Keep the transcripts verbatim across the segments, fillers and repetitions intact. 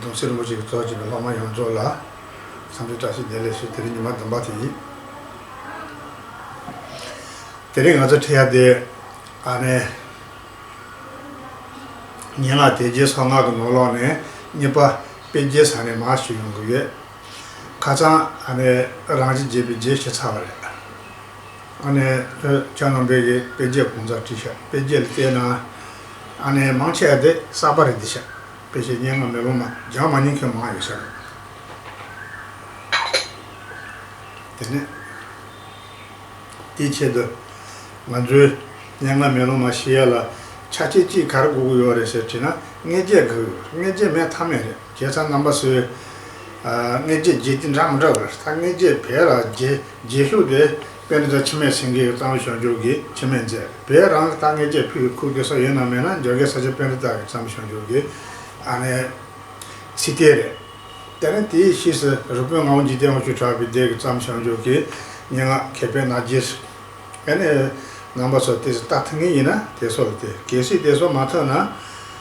གྲོང་གསེབ་རིན་པོ་ཆེ་གིས་གཙོ་བྱས་པའི་སློབ་མ་ཡོངས་རྫོགས་ལ་འཚམས་འདྲི་བཀྲ་ཤིས་བདེ་ལེགས་ཞུ། དེ་རིང་ཉི་མ་བདུན་པ་དེ་ཡིན། དེ་རིང་ང་ཚོ་ཁྲིད་ཡ་དེ་ཨ་ནི་སྙན་ངག་དེབ་བརྒྱད་གསང་སྔགས་ཀྱི་ནང་ལོགས་ནས་གཉིས་པ་དཔེ་རྒྱན་ཟེར་ནས་མར་ཞུ་ཡོང་གི་ཡོད། ཁ་སང་ཨ་ནི་རང་བཞིན་བརྗོད་པའི་རྒྱན་ཞུས་ཚར་བ་རེད། ཨ་ནི་ཁྱེད་རྣམ་པས་ཀྱི་དཔེ་རྒྱན་གང་ཙམ་བྲིས་ཤག་དཔེ་རྒྱན་ལ་བལྟས་ན་ཨ་ནི་མང་ཆེ་བ་དེ་གསར་པ་རེད་འདི་ཤག་དཔེ་ཆ་སྙན་ངག་མེ་ལོང་མ་སྦྱང་མ་མྱོང་མཁན་མང་ཡོད་ཤག་དེ་ནས། དེའི་ཆེད་དུ་ང་ཚོའི་སྙན་ངག་མེ་ལོང་མ་ཤེས་ཡ་ལ་ཆ་རྐྱེན་གཅིག་ག་རེ་དགོས་ཀྱི་ཡོད་རེད་ཟེར་དྲིས་ན། མངོན་བརྗོད་དགོས་ཀྱི་ཡོད་རེད། མངོན་བརྗོད་མེད་ཐབས་མེད་རེད། བྱས་ཙང་རྣམ་པ་ཚོས་ཨ་མངོན་བརྗོད་བྱེད་དུས་འདྲ་མི་འདྲ་བ་རེད། ད་མངོན་བརྗོད་བོད་ལ་རྗེས་རྗེས་ཤུལ་དེ་པཎྜི་ཏ་འཆི་མེད་སེང་གེ་གི་གཙང་པ་བྱང་ཆུབ་ཀྱིས་འཆི་མེད་མཛད། བོད་རང་ལ་ད་མངོན་བརྗོད་ཕུལ་བའི་ཁུག་དེ་སོགས་ཡོད་ན་མེད་ན་འཇོ་སྒེག་ས་སྐྱ་པཎྜི་ཏ་གི་གཙང་པ་བྱང་ཆུབ་ཀྱི་ཨ་ནི་ཚིག་དེ་རེད། དེ་ནས་དེའི་ཕྱིས་སུ་རི་པིན་ངག་དབང་འཇིག་རྟེན་དབང་ཕྱུག་གྲགས་པའི་སྡེ་གི་གཙང་བྱང་ཆུབ་ཀྱི་སྙན་ངག་མཁས་པའི་རྣམ་འགྱུར། ཨ་ནི་རྣམ་པ་ཚོ་དེ་ཚོ་ལྟ་ཐུབ་ངེས་ཡིན་ན་དེ་ཚོ་ལ་དེ། གལ་སྲིད་དེ་ཚོ་མ་ཐུབ་ན་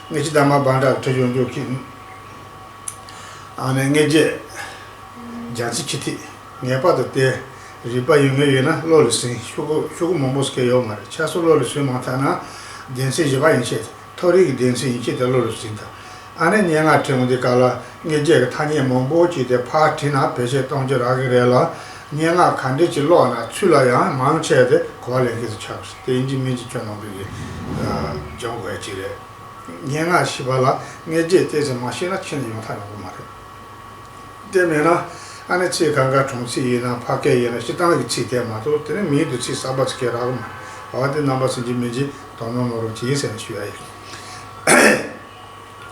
དངུལ་ཆུ་དར་མ་བྷ་དྲ་གི་ཁྲིད་བྱང་ཆུབ་ཀྱི་ཨ་ནི་མངོན་བརྗོད་རྒྱན་ཚིག་ཆུ་ཐིགས་ངེས་པར་དུ་དེ་རིག་པ་ཡོད་མཁན་ཡོད་ན་བློ་ལ་ཟིན། ཤོག་གུ་ཤོག་གུ་མང་པོ་ཟེར་མཁན་ཡོད་མ་རེད། ཆ་སོགས་བློ་ལ་ཟིན་མ་ཐུབ་ན་སྡེ་ཚན་བཞི་པ་ཡན་ཆད། མཐོ་རིས་ཀྱི་སྡེ་ཚན་ཡན་ཆད་དེ་བློ་ལ་ཟིན་དང་། ཨ་ནི་སྙན་ངག་བྲིས་འོང་དུས་སྐབས་ལ་མངོན་བརྗོད་ཀྱི་ཐ་སྙད་མང་པོ་ཅིག་དེ་ཕར་བྲིས་ན་བེད་སྤྱོད་གཏོང་རྒྱུ་རག་གི་རེད་ལ། སྙན་ངག་ག་འདྲ་ཅིག་ཀློག་ན་ཚུར་ལ་ཡང་མང་ཆེ་བ་དེ་གོ་བ་ལེན་མཁན་ཚོ་ཆགས་སོང་། དེ་ཡིན་གཅིག་མིན་གཅིག་ཁྱོད་རྣམ་པས་ཀྱི་སྦྱང་དགོས་ཡ་ཅིག་རེད། སྙན་ངག་ཞེས་པ་ལ་མངོན་བརྗོད་ཏོག་ཙམ་མ་ཤེས་ན་ཕྱི་ནས་ཡོང་ཐབས་ཡོང་གི་མ་རེད། དེ་མེད་ན་ཨ་ནི་ཚིག་གང་ག་གྲོང་ཚིག་ཡིན་ན་ཕ་སྐད་ཡིན་ན་སྤྱིར་བཏང་གི་ཚིག་དེ་མ་གཏོགས་དེ་ནི་མིང་དུ་ཚིག་གསར་པ་ཚིག་སྐད་རག་གི་མ་རེད། འོ་དེ་རྣམ་པ་ཚོས་ཡིན་གཅིག་མིན་གཅིག་དོ་སྣང་གནང་རོགས་གྱིས་ཟེར་ནས་ཞུ་ཡ་ཡིན།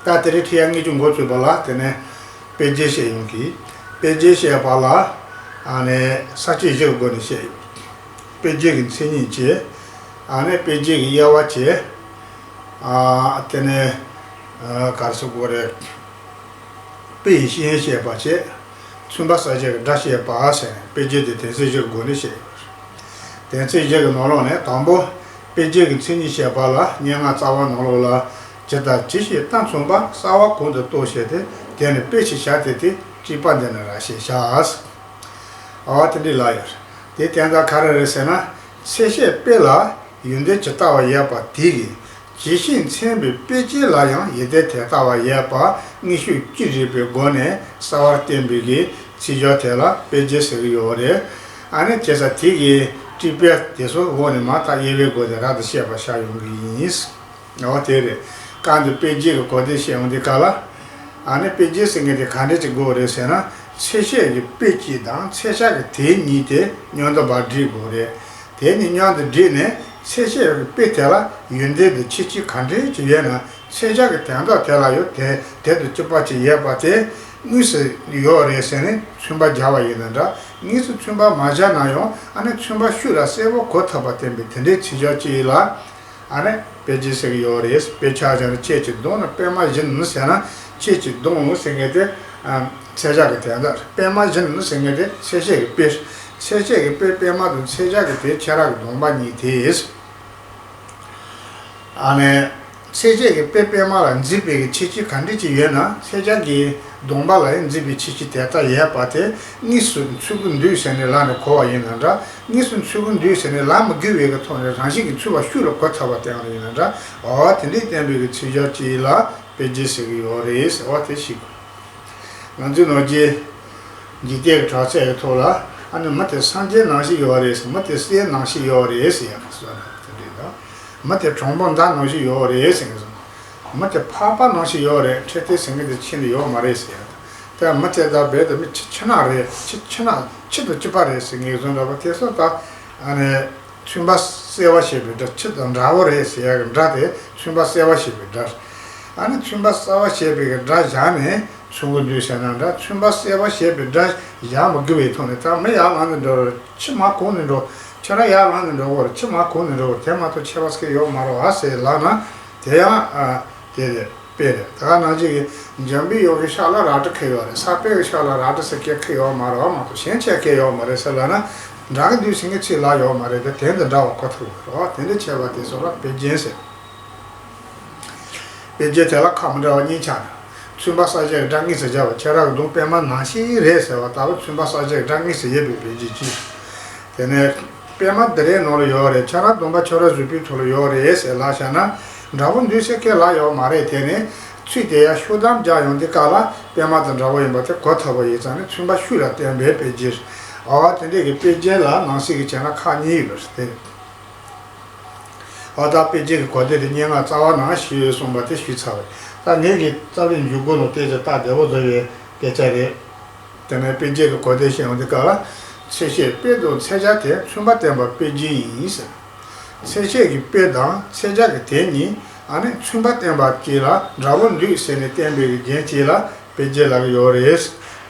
ད་དེ་རིང་ཁྲིད་ཡ་དངོས་བྱུང་འགོ་ཚུགས་པ་ལ་དེ་ནས་དཔེ་རྒྱན་བཤད་ཡོང་གི། དཔེ་རྒྱན་བཤད་པ་ལ་ཨ་ནི་ས་བཅད་བཞི་གི་སྒོ་ནས་བཤད་ཡོད། དཔེ་རྒྱན་གྱི་མཚན་ཉིད་བཅས། ཨ་ནི་དཔེ་རྒྱན་གྱི་དབྱེ་བ་བཅས། ཨ་དེ་ནས་ཨ་ག་རེ་ཟེར་དགོས་རེད། དཔེ་ཡི་སྐྱོན་བཤད་པ་བཅས། མཚུངས་པ་གསལ་བྱེད་ཀྱི་སྒྲ་བཤད་པ་ཟེར་ནས་དཔེ་རྒྱན་དེ་དོན་ཚན་བཞི་གི་སྒོ་ནས་བཤད་ཡོད། དོན་ཚན་བཞི་གི་ནང་ལོགས་ནས་དང་པོ། དཔེ་རྒྱན་གྱི་མཚན་ཉིད་བཤད་པ་ལ་སྙན་ངག་རྩ་བ་ནང་ལོགས་ལ་ཇི་ལྟར་ཇི་བཞིན་རྟགས་མཚུངས་པ་གསལ་བ་གོང་དུ་རྟོགས་བྱས་ཏེ། དེ་ནི་དཔེ་ཞེས་བྱ་སྟེ། དེ་དཔྱད་པ་འདི་ནི་ར་ཞེས་བྱ། ཨ་དེ་འདྲ་ལ་ཡོད། དེ་དོན་དག་ག་རེ་རེད་ཟེར་ན། ཚེག་ཤད་དཔེ་ལ་ཡོན་ཏན་ཇི་ལྟ་བ་ཡོད་པ་དེ་གིས་ཇི་བཞིན་མཚན་པའི་དཔེ་ཅན་ལ་ཡང་ཡོན་ཏན་དེ་ལྟ་བ་ཡོད་པ་དངོས་ཤུགས་ཅི་རིགས་པའི་སྒོ་ནས་གསལ་བར་བསྟན་པའི་གི་ཚིག་སྦྱོར་དེ་ལ་དཔེ་རྒྱན་ཟེར་གྱི་ཡོད་རེད། ཨ་ནི་བྱས་ཙང་དེ་གི་དཔྱད་པ་དེ་ཚོ་འོག་ནས་མར་ད་དབྱེ་བའི་སྒོ་ནས་རབ་ཏུ་བཤད་པ་ཤར་ཡོང་གི་ཡིན། འོ་དེ་རེད། གང་དུ་དཔེ་རྒྱན་གྱི་གོ་དོན་བཤད་ཡོང་དུས་སྐབས་ལ། ཨ་ནི་དཔེ་རྒྱན་ཟེར་མཁན་དེ་ག་འདྲ་ཅིག་དགོས་རེད་ཟེར་ན། ཚེག་ཤད་ཀྱི་དཔེ་གཅིག་དང་ཚེག་ཆག་གི་དེབ་གཉིས་དེ་མཉམ་དུ་འབར་བསྒྲིགས་དགོས་རེད། དེ་གཉིས་མཉམ་དུ་བསྒྲིགས་ནས་ཚེག་ཤད་ཀྱི་དཔེ་དེ་ལ་ཡོན་ཏན་དེ་ཆེ་ཆུང་ག་འདྲ་ཅིག་ཡོད་ན། ཚེག་ཆག་གི་དོན་དག་དེ་ལ་ཡང་དེ་དེ་དང་གཅིག་པ་ཅིག་ཡོད་པ་དེ་དངོས་སུ་ཡོད་རེད་ཟེར་ནས་མཚོན་པ་སྦྱར་བ་ཡིན་ན་འདྲ། དངོས་སུ་མཚོན་པ་མ་སྦྱར་ན་ཡང་ཨ་ནི་མཚོན་པ་ཤུགས་ལ་གསལ་པོ་གོ་ཐུབ་པ་བསྟན་པའི་དེ་འདྲའི་ཚིག་སྦྱོར་ཅིག་ལ། ཨ་ནི་དཔེ་རྒྱན་ཟེར་གྱི་ཡོད་རེད། དཔེ་ཆ་བཞག་ན་ཁྱེད་ཀྱི་གདོང་ན་པད་མ་བཞིན་ཟེར་ན། ཁྱེད་ཀྱི་གདོང་ཟེར་མཁན་དེ་ཨ་ཚེག་ཆག་གི་དོན་དག །པད་མ་བཞིན་ཟེར་མཁན་དེ་ཚེག་ཤད་ཀྱི་དཔེ། ཚེག་ཤད་ཀྱི་དཔེ་པད་མ་དང་ཚེག་ཆག་གི་དེ་ཁྱེད་རང་གི་གདོང་པ་གཉིས་དེ། ཨ་ནི་ཚེག་ཤད་ཀྱི་དཔེ་པད་མ་ལ་མཛེས་པའི་ཁྱད་ཆོས་ག་འདྲ་ཅིག་ཡོད་ན། ཚེག་ཆག་གི་གདོང་པ་ལ་ཡང་མཛེས་པའི་ཁྱད་ཆོས་དེ་ལྟར་ཡོད་པ་དེ་དངོས་སུ་འཚོལ་གྱི་འདུག་ཟེར་ནས་ལབ་ནས་གོ་བ་ཡིན་ན་འདྲ། དངོས་སུ་འཚོལ་གྱི་འདུག་ཟེར་ནས་ལབ་མི་དགོས་པའི་གི་ཐོག་ནས་རང་བཞིན་གྱིས་ཚོལ་བ་ཤུགས་ལ་གོ་ཐུབ་པ་བསྟན་པ་ཡིན་ན་འདྲ། འོ་དེ་འདྲའི་བསྟན་པའི་གི་ཚིག་སྦྱོར་ཅིག་ལ་དཔེ་རྒྱན་ཟེར་གྱི་ཡོད་རེད་ཟེར་བ་དེ་ཤེས་དགོས། ང་ཚོའི་ནང་གི་འཇིག་རྟེན་གྱི་གྲགས་ཚད་ཀྱི་ཐོག་ལ་ཨ་ནི་མི་དེ་སངས་རྒྱས་ནང་བཞིན་ཡོད་རེད་ཟེར། མི་དེ་སྲས་ནང་བཞིན་ཡོད་རེད་ཟེར་ཡག་གི་བཟོ་འདྲ་དེ་འདྲ་དང་། མི་དེ་གྲོང་པ་མདའ་ནང་བཞིན་ཡོད་རེད་ཟེར་ངེས་སོང་། མི་དེ་ཕག་པ་ནང་བཞིན་ཡོད་རེད། འཕྲེད་དེ་ཟེར་མཁན་དེ་ཁྱེད་ནི་ཡོད་མ་རེད་ཟེར་ཡག་དང་། དེ་མི་དེ་ད་རྦད་དེ་མི་ཁྱི་ཁྱི་ནག་རེད། ཁྱི་ཁྱི་ནག་ཁྱི་དང་གཅིག་པ་རེད་ཟེར་ངེས་སོང་འདྲ་པོ་དེ་ཚོ་ད་ཨ་ནི། མཚུངས་པ་གསལ་བར་བྱེད་པའི་སྒྲ། ཁྱི་དང་འདྲ་བོ་རེད་ཟེར་ཡག་གི་སྒྲ་དེ་མཚུངས་པ་གསལ་བར་བྱེད་པའི་སྒྲ། ཨ་ནི་མཚུངས་པ་གསལ་བར་བྱེད་པའི་གི་སྒྲ་བཞག་ནས་མཚུངས་ཀྱི་འདུག་ཟེར་ན་འདྲ། མཚུངས་པ་གསལ་བར་བྱེད་པའི་སྒྲ་བཞག་མི་དགོས་པའི་ཐོག་ནས། ད་མི་ཡར་ལངས་ནས་འགྲོ་རེད། ཁྱི་མར་གོང་ནས་འགྲོ། ཁྱི་ར་ཡར་ལངས་ནས་འགྲོ་གི་རེད། ཁྱི་མར་གོང་ནས་འགྲོ་གི་རེད། དེ་མ་གཏོགས་ཁྱད་པར་ཞིག་ཡོད་མ་རེད་བ་ཟེར་ལབ་ན། དེ་ཡང་ཨ་དེ་རེད། དཔེ་རེད། ད་ག་ནང་བཞིན་གྱི་འཇམ་པའི་ཡུལ་གྱི་ཤར་ལ་རལ་གྲི་འཁྱེར་ཡོད་རེད། ས་དཔལ་གྱི་ཤར་ལ་རལ་གྲི་ཟེར་མཁན་འཁྱེར་ཡོད་མ་རེད་བ་མ་གཏོགས་གཞན་ཆེ་མཁན་ཡོད་མ་རེད་ཟེར་ལབ་ན། འདྲ་གི་འདུག་ཟེར་མཁན་ཚིག་ལབ་ཡོད་མ་རེད་དེ། དེ་འདི་འདྲ་བ་གོ་ཐུབ་དགོས་རེད་བ། དེ་འདྲ་བྱས་པ་དེ་ཚོ་ལ་དཔེ་རྒྱན་ཟེར། དཔེ་རྒྱན་དེ་ལ་ཁ་མི་འདྲ་བ་གཉིས་ཆགས་ནས། མཚུངས་པ་གསལ་བྱེད་ཀྱི་སྒྲ་དངོས་སུ་སྦྱར་བ། ཁྱོད་རང་གི་གདོང་པད་མ་ནང་བཞིན་རེད་ཟེར་བ་ལྟ་བུ་མཚུངས་པ་གསལ་བྱེད་ཀྱི་སྒྲ་དངོས་སུ་ཡོད་པའི་དཔེ་བརྗོད་ཅིག། དེ་ནས་པད་མ་འདི་རེད་ནང་ལ་ཡོད་རེད། ཁྱོད་རང་གདོང་པ་ཁྱོད་རང་བཟོས་པའི་ཐོག་ལ་ཡོད་རེད་ཟེར་ལབ་བཞག་ན་འདྲ་པོ་འདུག་ཟེར་སྐད་ལབ་ཡོད་མ་རེད། དེ་ནས་ཚིག་དེ་ཡང་ཤུགས་བསྡམས་རྒྱག་ཡོང་དུས་སྐབས་ལ་པད་མ་དང་འདྲ་པོ་ཡིན་པ་དེ་གོ་ཐུབ་པ་ཡིན་ཙང་ནས་མཚུངས་པ་ཤུགས་ལ་བརྟེན་པའི་དཔེ་བརྗོད། འོ་དེ་འདྲས་ཀྱི་དཔེ་བརྗོད་ལ་ནང་གསེས་ཀྱི་བྱས་ན་ཁག་གཉིས་ཡོད་རེད་དེ། འོ་ད་དཔེ་བརྗོད་ཀྱི་གོ་བདེ་དེ་སྙན་ངག་རྩ་བ་ནས་ཞུས་གསུངས་པ་དེ་ཞུས་ཚར་བས། ད་ངེད་ཀྱི་རྩ་བའི་འཇུག་སྒོ་ནང་བལྟས་ཚེ་སྟབས་བདེ་པོ་བཟོ་བའི་སྐད་ཆ་རེད། དེ་ནས་དཔེ་བརྗོད་ཀྱི་གོ་བདེ་བཤད་ཡོང་དུས་སྐབས་ལ། ཚེག་ཤད་དཔེ་དང་ཚེག་ཆ་དེ་མཚུངས་པ་བསྟན་པ་དཔེ་བརྗོད་ཡིན་ཟེར། ཚེག་ཤད་ཀྱི་དཔེ་དང་ཚེག་ཆ་གི་དེ་གཉིས་ཨ་ནི་མཚུངས་པ་བསྟན་པ་གཅིག་ལ་འདྲ་པོ་འདུག་ཟེར་ནས་བསྟན་པའི་རྒྱན་གཅིག་ལ་དཔེ་བརྗོད་ལབ་ཀྱི་ཡོད་རེད།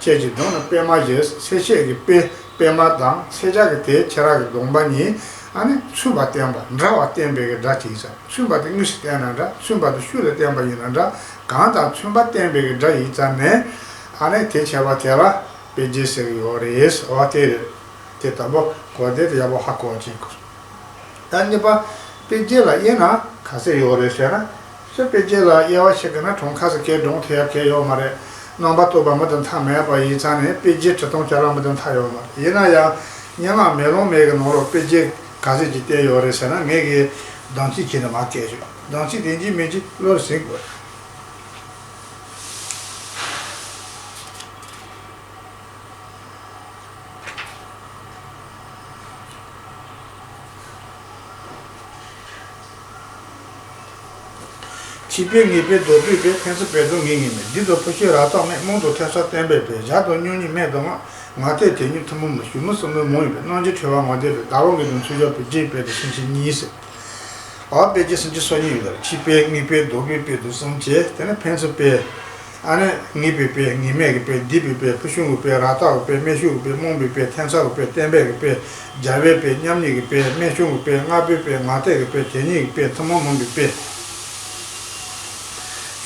ཁྱེད་ཀྱི་གདོང་ན་པད་མ་བཞིན། ཚེག་ཤད་ཀྱི་དཔེ་པད་མ་དང་ཚེག་ཆ་གི་དེ་ཁྱེད་རང་གི་གདོང་པ་གཉིས་ཨ་ནི་མཚུངས་པ་བསྟན་པ་འདྲ་བ་བསྟན་པའི་གི་སྒྲ་གཅིག་ཡིན་ཙང་། མཚུངས་པ་དེ་དངོས་སུ་བསྟན་ན་འདྲ། མཚུངས་པ་དེ་ཤུགས་ལ་བསྟན་པ་ཡིན་ན་འདྲ། གང་དང་མཚུངས་པ་བསྟན་པའི་གི་སྒྲ་ཡིན་ཙང་ནས་ཨ་ནི་དེ་བྱས་པ་དེ་ལ་དཔེ་བརྗོད་ཟེར་གི་ཡོད་རེད། འོ་དེ་རེད། དེ་དང་པོ་གོ་བདེ་དེ་ཡག་པོ་ཧ་གོ་བ་བྱེད་དགོས། ད་གཉིས་པ། དཔེ་བརྗོད་ལ་དབྱེ་ན་ག་ཚོད་ཡོད་རེད་ཟེར་ན། ཤོ་དཔེ་བརྗོད་ལ་དབྱེ་བ་ཕྱེ་དགོས་ན་གྲངས་ཁ་ཚོད་སྐད་གྲངས་ཐེ་ཡ་གལ་ཡོད་མ་རེད། རྣམ་པར་རྟོག་པ་མི་དང་མཐའ་མེད་པ་ཡིན་ཙང་ནས་དཔེ་བརྗོད་ཁྲི་སྟོང་བརྒྱ་ལྷག་མི་དང་མཐའ་ཡོད་མ་རེད། ཡིན་ན་ཡང་སྙན་ངག་མེ་ལོང་མའི་གི་ནང་ལོགས་དཔེ་བརྗོད་ག་ཚོད་ཅིག་བསྟན་ཡོད་རེད་ཟེར་ན། ངས་གི་བདག་འཛིན་བྱས་ནས་མར་བཀལ་ཆོག། བདག་འཛིན་དེ་འདྲ་མིན་གྱི་བློར་ཟིན་དགོས། ཕྱི་དཔེ་ངེས་དཔེ་ལྡོག་པའི་དཔེ། ཕན་ཚུན་དཔེ་དང་ངེས་ངེས་མེད། སྡིག་དང་ཕུ་ཤུ་རབ་རྟོག་མེད། རྨོངས་དང་ཐོས་བསམ་བརྟན་པའི་དཔེ། བཞག་དང་སྙོམས་ཉིད་མེད་དང་ངག་ངག་ཐོས་དེ་ཉིད་ཐུན་མོང་མ། ཞུགས་མུན་གསུམ་ལས་མང་བའི་དཔེ། རྣམ་འགྱུར་ཁྲོ་བ་ངང་འདས་པའི། ཟླ་བ་གི་དུས་མཚུངས་སྦྱོར་དཔེ། རྗེས་དཔེ་དང་སེམས་ཤིང་གཉིས་ཟེར། འོ་དཔེ་བརྗོད་སུམ་ཅུ་སོ་གཉིས་ཡོད་ལ། ཕྱི་དཔེ་ངེས་དཔེ་ལྡོག་པའི་དཔེ་དང་གསུམ་བྱས། དེ་ནས་ཕན་ཚུན་དཔེ། ཨ་ནི་ངེས་པའི་དཔེ། ངེས་མེད་ཀྱི་དཔེ། སྡིག་པའི་དཔེ། ཕུ་ཤུ་གི་དཔེ། རབ་རྟོག་གི་དཔེ། སྨྲེ་ཤུགས་ཀྱི་དཔེ། རྨོངས་པའི་དཔེ། ཐོས་བསམ་གྱི་དཔེ། བརྟན་པའི་གི་དཔེ། རྒྱལ་བའི་དཔེ། མཉམ་ཉིད་ཀྱི་དཔེ། རྨད་བྱུང་གི་དཔེ། སྔགས་པའི་དཔེ། ངག་ཐོས་ཀྱི་དཔེ། དེ་ཉིད་ཀྱི་དཔེ། ཐུན་མོང་མིན་པའི་དཔེ།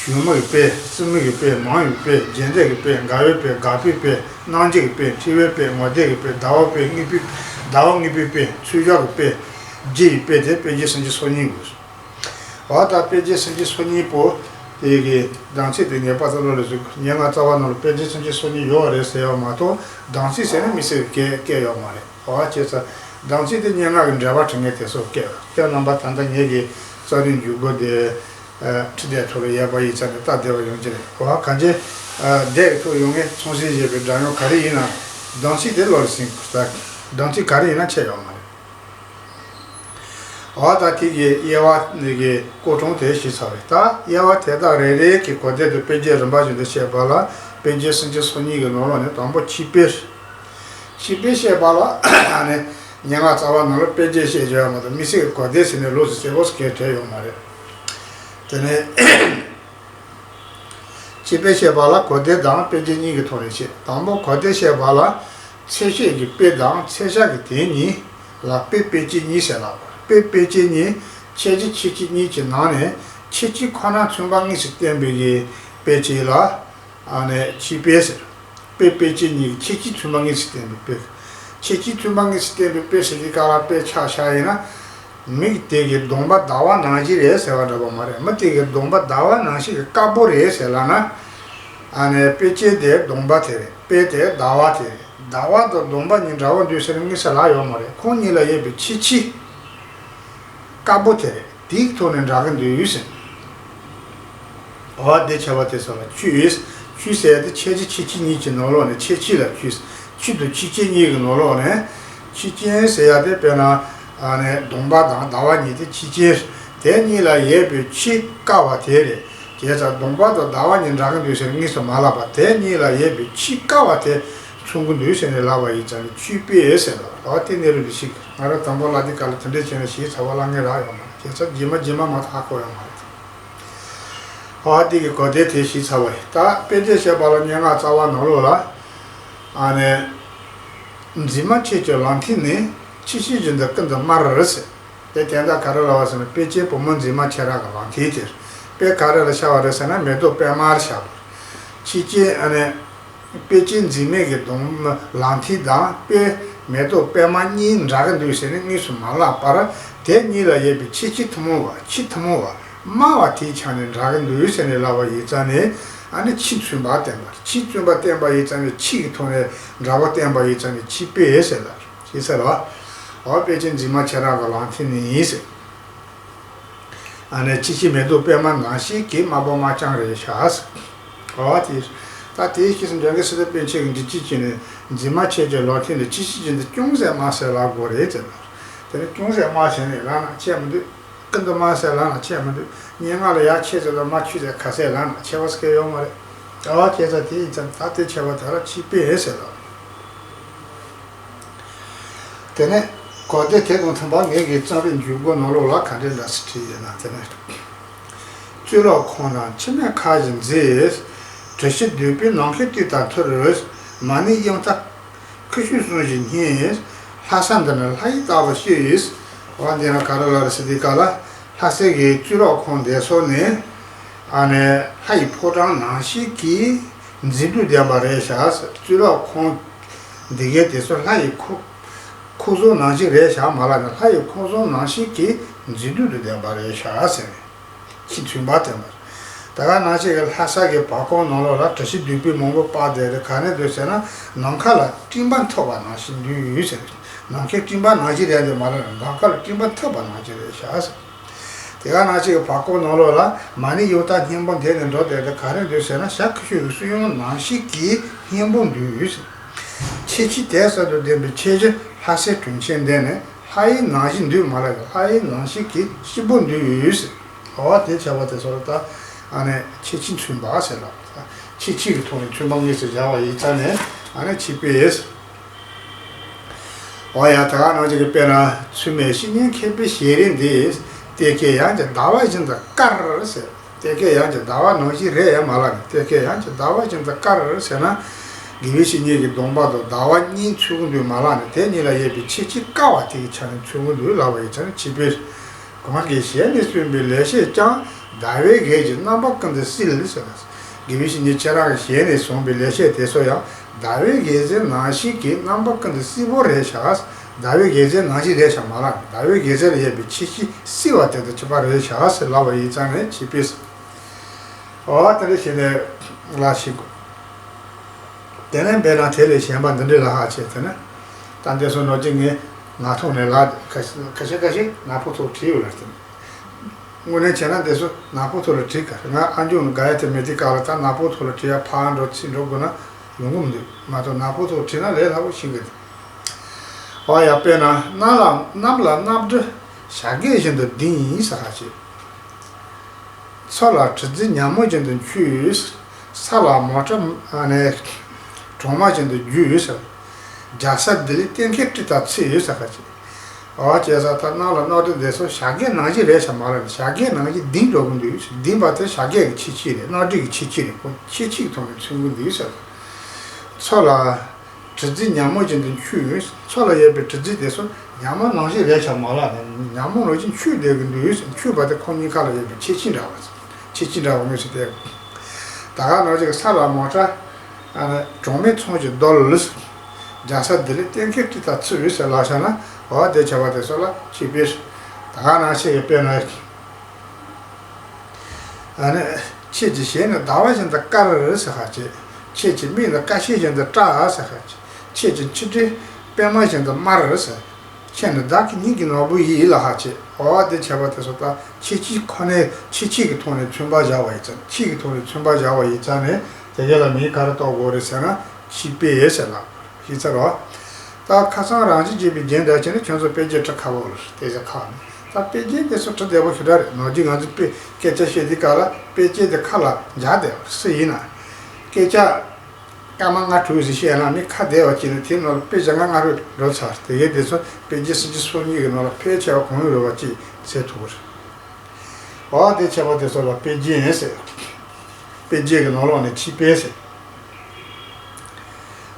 ཞུགས་མུན་གྱི་དཔེ། གསུམ་མིན་གྱི་དཔེ། མང་བའི་དཔེ། རྗེས་འདེད་ཀྱི་དཔེ། འགལ་བའི་དཔེ། དགག་པའི་དཔེ། རྣམ་འགྱུར་གྱི་དཔེ། འཁྲུལ་བའི་དཔེ། ངོ་འདོད་ཀྱི་དཔེ། ཟླ་བ་དཔེ། ངེས་པའི། ཟླ་བ་ངེས་པའི་དཔེ། ཚུལ་འཆོས་ཀྱི་དཔེ། རྗེས་ཀྱི་དཔེ། དེ་དཔེ་བརྗོད་སུམ་ཅུ་སོ་གཉིས་དགོས། འོ་ད་དཔེ་བརྗོད་སུམ་ཅུ་སོ་གཉིས་པོ་དེ་གི་བདག་འཛིན་དེ་ངེས་པར་དུ་བློ་ལ་ཟུག། སྙན་ངག་རྩ་བ་ནང་ལ་དཔེ་བརྗོད་སུམ་ཅུ་སོ་གཉིས་ཡོད་རེད་ཟེར་བ་མ་གཏོགས། བདག་འཛིན་ཟེར་ན་དམིགས་བསལ་གྱི་སྐད་སྐད་ཡོད་མ་རེད། འོ་བྱས་ཙང་བདག་འཛིན་དེ་སྙན་ངག་གི་འགྲེལ་པ་བྲིས་མཁན་དེ་ཚོ་སྐད་ཡོད། ཁྱེད་རྣམ་པ་ད་ལྟ་ངེད་ཀྱི་རྩ་རླུང་འཇུག་སྒོ་དེ་ཁྲིད་དེབ་ཐོག་ལ་ཡོད་པ་ཡིན་ཙང་ནས་སྟབས་བདེ་བ་ཡོང་གི་རེད། འོ་གང་ཅི་དེབ་ཀྱི་ཐོག་ཡོང་མཁན་ཚང་སྲིད་ཞེས་པའི་སྒྲ་དབྱངས་ག་རེ་ཡིན་ན། བདག་འཛིན་དེ་བློ་ལ་ཟིན་དགོས། བདག་འཛིན་ག་རེ་ཡིན་ན་ཁྱད་ཡོད་མ་རེད། འོ་ད་དེ་གི་དབྱེ་བ་ནི་གི་སྐོར་གྲངས་དེ་ཞུས་ཚར་བས། ད་དབྱེ་བ་དེ་དག་རེ་རེ་གི་གོ་བདེ་དང་དཔེ་བརྗོད་རིམ་པ་བཞིན་དུ་བཤད་པ་ལ། དཔེ་བརྗོད་སུམ་ཅུ་སོ་གཉིས་ཀྱི་ནང་ལོགས་ནས་དང་པོ་ཕྱི་དཔེ། ཕྱི་དཔེ་བཤད་པ་ལ་ཨ་ནི་སྙན་ངག་རྩ་བ་ནང་ལ་དཔེ་བརྗོད་བཤད་བྱ་བ་མ་གཏོགས་དམིགས་བསལ་གྱི་གོ་བདེ་ཟེར་ནས་ལོགས་སུ་གསལ་པོ་སྐད་བྲལ་ཡོད་མ་རེད། དེ་ནས། ཕྱི་དཔེ་བཤད་པ་ལ་གོ་བདེ་དང་དཔེ་བརྗོད་གཉིས་ཀྱི་ཐོག་ནས་བཤད། དང་པོ་གོ་བདེ་བཤད་པ་ལ། ཚེག་ཤད་ཀྱི་དཔེ་དང་ཚེག་ཆ་གི་དེ་གཉིས་ལ་དཔེ་དཔེ་བྱད་གཉིས་ཟེར་ལ། དཔེ་དཔེ་བྱད་གཉིས། ཁྱད་ཆོས་ཁྱད་ཆོས་གཉིས་ཀྱི་ནང་ནས་ཁྱད་ཆོས་ཁོ་ན་མཚུངས་པ་དངོས་སུ་བསྟན་པའི་གི་དཔེ་བྱད་ལ་ཨ་ནི་ཕྱི་དཔེ་ཟེར། དཔེ་དཔེ་བྱད་གཉིས་ཀྱི་ཁྱད་ཆོས་མཚུངས་པ་དངོས་སུ་བསྟན་པའི་དཔེ། ཁྱད་ཆོས་མཚུངས་པ་དངོས་སུ་བསྟན་པའི་དཔེ་ཟེར་དུས་སྐབས་ལ་དཔེ་ཆ་བཞག་ཡིན་ན། མི་དེ་གི་གདོང་པ་ཟླ་བ་ནང་བཞིན་རེད་ཟེར་བ་འདྲ་པོ་མ་རེད། མི་དེ་གི་གདོང་པ་ཟླ་བ་ནང་བཞིན་གྱི་དཀར་པོ་རེད་ཟེར་ལབ་ན། ཨ་ནི་དཔེ་བྱད་དེ་གདོང་པ་དེ་རེད། དཔེ་དེ་ཟླ་བ་དེ་རེད། ཟླ་བ་དང་གདོང་པ་གཉིས་འདྲ་པོ་འདུག་ཟེར་ནས་དངོས་སུ་ལབ་ཡོད་མ་རེད། ཁོང་གཉིས་ལ་ཡོད་པའི་ཁྱད་ཆོས་དཀར་པོ་དེ་རེད། དེའི་ཐོག་ནས་འདྲ་གི་འདུག་ཟེར། འོ་དེ་བྱ་བ་དེ་ཚོ་ལ་ཆོས། ཆོས་ཟེར་ཡ་དེ་ཁྱད་ཆོས་ཁྱད་ཆོས་གཉིས་ཀྱི་ནང་ལོགས་ནས་ཁྱད་ཆོས་ལ་ཆོས། ཆོས་དང་ཁྱད་ཆོས་གཉིས་ཀྱི་ནང་ལོགས་ནས། ཁྱད་ཆོས་ཟེར་ཡ་དེ་དཔེར་ན། ཨ་ནི་གདོང་པ་དང་ཟླ་བ་གཉིས་དེ་ཁྱད་ཆོས། དེ་གཉིས་ལ་ཡོད་པའི་ཆོས་དཀར་བ་དེ་རེད། བྱས་ཙང་གདོང་པ་དང་ཟླ་བ་གཉིས་འདྲ་གི་འདུག་ཟེར་དངོས་སུ་མ་ལབ་པ། དེ་གཉིས་ལ་ཡོད་པའི་ཆོས་དཀར་བ་དེ་མཚོན་གི་འདུག་ཟེར་ནས་ལབ་པ་ཡིན་ཙང་ཆོས་དཔེ་ཟེར་ལ། ད་དེ་གནས་ལུགས་འདི་ཞིག་ང་རང་དང་པོ་ལ་འདི་ག་ལ་དེ་འདྲས་བྱས་ནས་ཞེས་ཚ་བ་ལ་ངས་རག་ཡོང་མ་རེད། བྱས་ཙང་རྗེས་མ་རྗེས་མ་མ་ཐག་གོ་ཡོང་མ་རེད། ཨ་དེ་གི་གོ་བདེ་དེ་ཞིག་ཚ་བ་ཡིན། ད་དཔེ་བྱད་བཤད་པ་ལ་སྙན་ངག་རྩ་བ་ནང་ལོགས་ལ། ཨ་ནི། འཛིན་མ་ཆོས་ཀྱི་ལག་མཐིལ་ནི། ཕྱི་ཕྱི་བཞིན་དུ་ཀུན་ཏུ་དམར་རུ་ཟེར། དེ་དེ་འདྲ་ག་རེ་ལབ་པ་ཟེར་ན། དཔེ་བྱད་བུ་མོ་འཛིན་མ་ཁྱེད་རང་གི་ལག་མཐིལ་དེར། དཔེ་ག་རེ་ལ་ཤར་བ་རེད་ཟེར་ན། མེ་ཏོག་པད་མར་ཤར་བ། ཕྱི་ཕྱི་ཨ་ནི། དཔེ་བྱད་འཛིན་མའི་གི་གདོང་ལག་མཐིལ་དང་དཔེ་མེ་ཏོག་པད་མ་གཉིས་འདྲ་གི་འདུག་ཟེར་ནས་དངོས་སུ་མ་ལབ་པར། དེ་གཉིས་ལ་ཡོད་པའི་ཁྱད་ཆོས་ཐུན་མོང་བ། ཆོས་ཐུན་མོང་བ། སྨྲ་བ་དེའི་ཆ་ནས་འདྲ་གི་འདུག་ཟེར་ནས་ལབ་པ་ཡིན་ཙང་ནས། ཨ་ནི་ཕྱིས་མཚུངས་པ་བསྟན་པ། ཕྱིས་མཚུངས་པ་བསྟན་པ་ཡིན་ཙང་ནས། ཕྱིས་ཀྱི་ཐོག་ནས་འདྲ་བ་བསྟན་པ་ཡིན་ཙང་ནས། ཕྱིས་པས་ཟེར་ལ། ཞེས་ཟེར་བ། འོ་དཔེ་ཅན་འཛིན་མ་ཁྱེད་རང་གི་ལག་མཐིལ་ནས་ཡིན་ཟེར། ཨ་ནི་ཕྱིས་ཕྱིས་མེ་ཏོག་པད་མ་ནང་བཞིན་གྱི། སྨྲ་བ་སྨྲ་རྐྱང་རེད་ཤག་ཟེར། འོ་དེ། ད་དེའི་ཕྱིས་སུ་འཇང་གི་སྲིད་པའི་པཎ་ཆེན་གྱིས་འདི་ཅི་བྱས་ནས། འཛིན་མ་ཁྱེད་ཀྱི་ལག་མཐིལ་ནས། ཕྱིས་ཕྱིས་ཀྱི་འདི་ཅུང་ཟད་སྨྲ་ཟེར་ལབ་དགོས་རེད་ཟེར་ལ། དེ་ནི་ཅུང་ཟད་སྨྲ་ཟེར་ནས་ལབ་ན་ཁྱད་མི་འདུག། ཀུན་ཏུ་སྨྲ་ཟེར་ལབ་ན་ཁྱད་མི་འདུག། སྙན་ངག་ལ་ཡར་ཆད་ཟེར་དང་མར་ཆུད་ཟེར་ཁ་ཟེར་ལབ་ན་ཁྱད་པར་སྐྱེ་ཡོད་མ་རེད། ཨ་བ་ཁྱད་ས་དེ་ཡིན་ཙང་། ད་དེ་ཁྱད་པར་དེ་ལ་ཕྱིས་པས་ཟེར་ལ། དེ་ནས་གོ་བདེ་དེ་དང་མཐུན་པར་ངེད་ཀྱི་རྩོམ་རིག་འཇུག་སྒོ་ནང་ལོགས་ལ་ག་འདྲའི་འདྲ་སེ་བྲིས་ཡོད་ན། དེ་ནས། གཙུག་ལག་ཁང་ནང་མཆི་མས་ཁ་བཞིན་མཛེས། གྲུ་བཞི་འདུས་པའི་ནམ་མཁའི་སྤྲིན་དང་མཐུན། མ་ཎི་གཡང་རྟ་ཁུ་བྱུག་གསུང་བཞིན་སྙན། ལྷ་ས་འདི་ནི་ལྷ་ཡི་ལྟ་བུ་ཤེས། འོ་འདི་ན་ག་རེ་ལབ་རེད་ཟེར་དུས་སྐབས་ལ། ལྷ་སའི་གི་གཙུག་ལག་ཁང་དེ་ཚོ་ནི། ཨ་ནི་ལྷ་ཡི་ཕོ་བྲང་ནང་བཞིན་གྱི་མཛེས་སྡུག་ལྡན་པ་རེད་ཤག། གཙུག་ལག་ཁང་འདི་གའི་དེ་ཚོ་ལྷ་ཡི་ཁོ་ཁོ་ཚོ་ནང་བཞིན་རེད་ཤག་མ་ལབ་ནས། ལྷ་ཡི་ཁོ་ཚོ་ནང་བཞིན་གྱི་མཛེས་སྡུག་དང་ལྡན་པ་རེད་ཤག་ཟེར་ནས། ཕྱིས་མཚུངས་པ་བསྟན་པ། ད་ག་ནང་བཞིན་གྱི་ལྷ་ས་གི་བར་སྐོར་ནང་ལོགས་ལ་གྲུ་བཞི་འདུས་པའི་མང་པོ་སྤར་བསྡད་དེ། ག་ནས་འདུག་ཟེར་ན། ནམ་མཁའ་ལ་སྤྲིན་པ་འཐིབས་པ་ནང་བཞིན་འདུག་ཟེར། ནམ་མཁའི་སྤྲིན་པ་ནང་བཞིན་རེད་དེ་མ་ལབ་ནས། ནམ་མཁའ་ལ་སྤྲིན་པ་འཐིབས་པ་ནང་བཞིན་རེད་ཤག་ཟེར། དེ་ག་ནང་བཞིན་གྱི་བར་སྐོར་ནང་ལོགས་ལ་མ་ཎི་གཡང་རྟ་སྙན་པོ་འདེགས་ནས་འགྲོ་བསྡད་དེ། ག་རེ་འདུག་ཟེར་ན། ཞྭ་ཁུ་བྱུག་གི་སུན་དབྱུང་ནང་བཞིན་གྱི་སྙན་པོ་འདུག་ཟེར། ཁྱད་ཆོས་དད་ཟབ་ཏུ་ལྡན་པའི་ཁྱད་ཆོས་ལྷ་སའི་དྲུང་ཆེན་འདི་ནི་ལྷ་ཡི་ནང་བཞིན་འདུག་མ་ལབ་ཀྱི། ལྷ་ཡི་ནང་བཞིན་གྱི་སྐྱིད་པོ་འདུག་ཟེར། འོ་དེ་བྱས་པ་དེ་ཚོ་ལ་ད་ཨ་ནི་ཁྱད་ཆོས་མཚོན་པ་ཟེར་ལ། ཁྱད་ཆོས་ཀྱི་ཐོག་ནས་མཚོན་པ་དངོས་སུ་སྦྱར་བ་ཡིན་ཙང་ནས། ཨ་ནི་ཕྱིས་པས། འོ་ཡ། ད་ག་ནང་བཞིན་གྱི་དཔེར་ན། ཚུལ་མིན་བཤེས་གཉེན་མཁས་པའི་ཞལ་རས་འདི། བལྟས་སྐད་ཡངས་ཀྱི་ཟླ་བ་བཞིན་དུ་དཀར་ཟེར། བལྟས་སྐད་ཡངས་ཀྱི་ཟླ་བ་ནང་བཞིན་རེད་ཡ་མ་ལབ་ནས། བལྟས་སྐད་ཡངས་ཀྱི་ཟླ་བ་བཞིན་དུ་དཀར་ཟེར་ན། དགེ་བའི་བཤེས་གཉེན་གྱི་གདོང་པ་དང་ཟླ་བ་གཉིས་མཚོན་གྱི་འདུག་མ་ལབ་ནས། དེ་གཉིས་ལ་ཡོད་པའི་ཁྱད་ཆོས་དཀར་བ་དེ་གི་ཆ་ནས་མཚོན་གྱི་འདུག་ལབ་པ་ཡིན་ཙང་ནས། ཕྱིས་པས། གང་གི་ཞལ་ནས་གསུངས་པའི་ལེགས་བཤད་ཀྱང་། ཟླ་བའི་གཟེས་ཀྱིས་རྣམ་པ་ཀུན་ཏུ་བསིལ་ཟེར། དགེ་བའི་བཤེས་གཉེན་ཁྱེད་རང་གི་ཞལ་ནས་གསུངས་པའི་ལེགས་བཤད་དེ་ཚོ་ཡང་ཟླ་བའི་གཟེས་ནང་བཞིན་གྱི་རྣམ་པ་ཀུན་ཏུ་བསིལ་པོ་རེད་ཤག། ཟླ་བའི་གཟེས་ནང་བཞིན་རེད་ཤག་མ་ལབ། ཟླ་བའི་གཟེས་ལ་ཡོད་པའི་ཁྱད་ཆོས་བསིལ་བ་དེ་དང་གཅིག་པ་རེད་ཤག་ཟེར་ལབ་པ་ཡིན་ཙང་ནས། ཕྱིས་པས། འོ་དེ་འདྲ་བྱས་ནས་ལ་ཞིག་དེ་ནས་དཔེར་ན་དེ་ལས་གཞན་པ་འདི་འདྲའི་ལ་ཧ་ཆེ་དེ་ནས། ད་འདི་ཚོ་ནོར་གྱི་ངས་ངག་ཐོག་ནས་ལ་ཁ་ཤས་ཁ་ཤས་ཁ་ཤས་ནག་པོ་ཐོག་བྲིས་ཡོད་ལ། དེ་ནས་དངོས་གནས་བྱས་ན་འདི་ཚོ་ནག་པོ་ཐོག་ལ་བྲིས་ག་ང་ཨ་འཇུག་ནས་དགའ་ཡ་དེ་མེད་དུས་སྐབས་ལ། ད་ནག་པོ་ཐོག་ལ་བྲིས་ཡ་ཕར་འགྲོ་ཚུར་འགྲོ་དགོས་ན་ཡོང་གི་མི་འདུག་མ་གཏོགས་ནག་པོ་ཐོག་བྲིས་ན་ལས་སླ་པོ་ཤེས་གི་འདུག། འོ་ཡ། དཔེར་ན། གནམ་ལ་གནམ་ལ་གནམ་གྲུ་བྱ་རྒོད་བཞིན་དུ་ལྡིང་ཟེར་ཁ་ཅིག། མཚོ་ལ་གྲུ་རྫི་ཉ་མོ་བཞིན་དུ་འཁྱུག། ས་ལ་མོ་ཊ་ཨ་ནི་གྲོག་མ་བཞིན་དུ་རྒྱུག་ཟེར། རྒྱ་ས་ལྡི་ལི་གཏན་འཁེལ་སྤྲིན་དང་འཚིག་ཟེར་ཁ་ཅིག། འོ་བྱས་ཙང་ད་གནམ་ལ་གནམ་གྲུ་དེ་ཚོ་བྱ་རྒོད་ནང་བཞིན་རེད་ཤག་མ་ལབ་ནས། བྱ་རྒོད་ནང་བཞིན་ལྡིང་འགྲོ་གི་འདུག། ལྡིང་བ་དེ་བྱ་རྒོད་ཀྱི་ཁྱད་ཆོས་རེད། གནམ་གྲུ་གི་ཁྱད་ཆོས་རེད། ཁོ་ཁྱད་ཆོས་ཀྱི་ཐོག་ནས་མཚོན་གྱི་འདུག་ཟེར། མཚོ་ལ་གྲུ་རྫི་ཉ་མོ་བཞིན་དུ་འཁྱུག། མཚོ་ལ་ཡོད་པའི་གྲུ་རྫི་དེ་ཚོ་ཉ་མོ་ནང་བཞིན་རེད་ཤག་མ་ལབ་ནས། ཉ་མོ་ནང་བཞིན་འཁྱུག་བསྡད་ཀྱི་འདུག། འཁྱུག་པ་དེ་ཁོ་གཉིས་ཀ་ལ་ཡོད་པའི་ཁྱད་ཆོས་འདྲ་བ། ཁྱད་ཆོས་འདྲ་བ་དངོས་སུ་བསྟན། ད་ག་ནང་བཞིན་གྱི་ས་ལ་མོ་ཊ་ཨ་ནི་གྲོག་མའི་ཚོམ་གྱིས་རྡོལ། རྒྱ་ས་ལྡི་ལི་གཏན་འཁེལ་སྤྲིན་དང་འཚིག་ཟེར་ལབ་བཞག་ན། འོ་དེ་བྱས་པ་དེ་ཚོ་ལ་ཕྱིས་པས། ད་ག་ནང་བཞིན་གྱི་དཔེར་ན། ཨ་ནི། ཁྱེད་ཀྱི་ཞལ་ནི་ཟླ་བ་བཞིན་དུ་དཀར་ཟེར་ཁ་ཅིག། ཁྱེད་ཀྱི་མིག་ནི་ཀ་ཤེལ་བཞིན་དུ་བཀྲ་ཟེར་ཁ་ཅིག། ཁྱེད་ཀྱི་མཆུ་སྒྲོས་པད་མ་བཞིན་དུ་དམར་ཟེར། ཁྱེད་ནི་བདག་གི་སྙིང་གི་ནོར་བུ་ཡིན་ལབ་ཁ་ཅིག། འོ་དེ་བྱས་པ་དེ་ཚོ་ད་ཁྱད་ཆོས་ཁོ་ནའི་ཁྱད་ཆོས་ཀྱི་ཐོག་ནས་མཚོན་པ་སྦྱར་བ་ཡིན་ཙང་། ཁྱད་ཀྱི་ཐོག་ནས་མཚོན་པ་སྦྱར་བ་ཡིན་ཙང་ནས། དེ་ག་ལ་མིང་ག་རེ་གཏོགས་དགོས་རེད་ཟེར་ན། ཁྱད་པས་ཟེར་ལ། ཤེས་ཚར་བ། ད་ཁ་སང་རང་བཞིན་གྱིས་པའི་རྒྱན་འདྲ་བྱས་ནས། ཁྱོད་ཚོ་དཔེ་རྒྱན་འབྲི་ཁག་པོ་རེད། དེ་ཚོ་ཁག་ནི། ད་དཔེ་རྒྱན་དེ་ཚོ་འབྲི་བདེ་པོ་ཞེ་དྲག་རེད། ནོར་གྱི་ང་ཚོ་དཔེ་སྐད་ཆ་བཤད་དུས་སྐབས་ལ་དཔེ་རྒྱན་དེ་ཁ་ལ་འཇགས་བསྡད་པ་སུ་ཡིན་ན། སྐད་ཆ་སྐར་མ་ལྔ་དྲུག་ཙམ་བཤད་ན་མི་ཁ་བདེ་བ་ཅིག་ནི། དེའི་ནང་ལ་དཔེ་བྱ་ང་ལྔ་རེ་འགྲོ་ཚར། དེ་གའི་དེ་ཚོ་དཔེ་རྒྱན་སུམ་ཅུ་སོ་གཉིས་ཀྱི་ནང་ལ་ཕལ་ཆེ་བ་གང་ཡོད་རེད་བ་ཅིག་ཟེར་ཐུབ་པ་རེད། འོ་དེ་བྱས་པ་དེ་ཚོ་ལ་དཔེ་རྒྱན་ཟེར། དཔེ་རྒྱན་གྱི་ནང་ལོགས་ནས་ཁྱད་པས་ཟེར།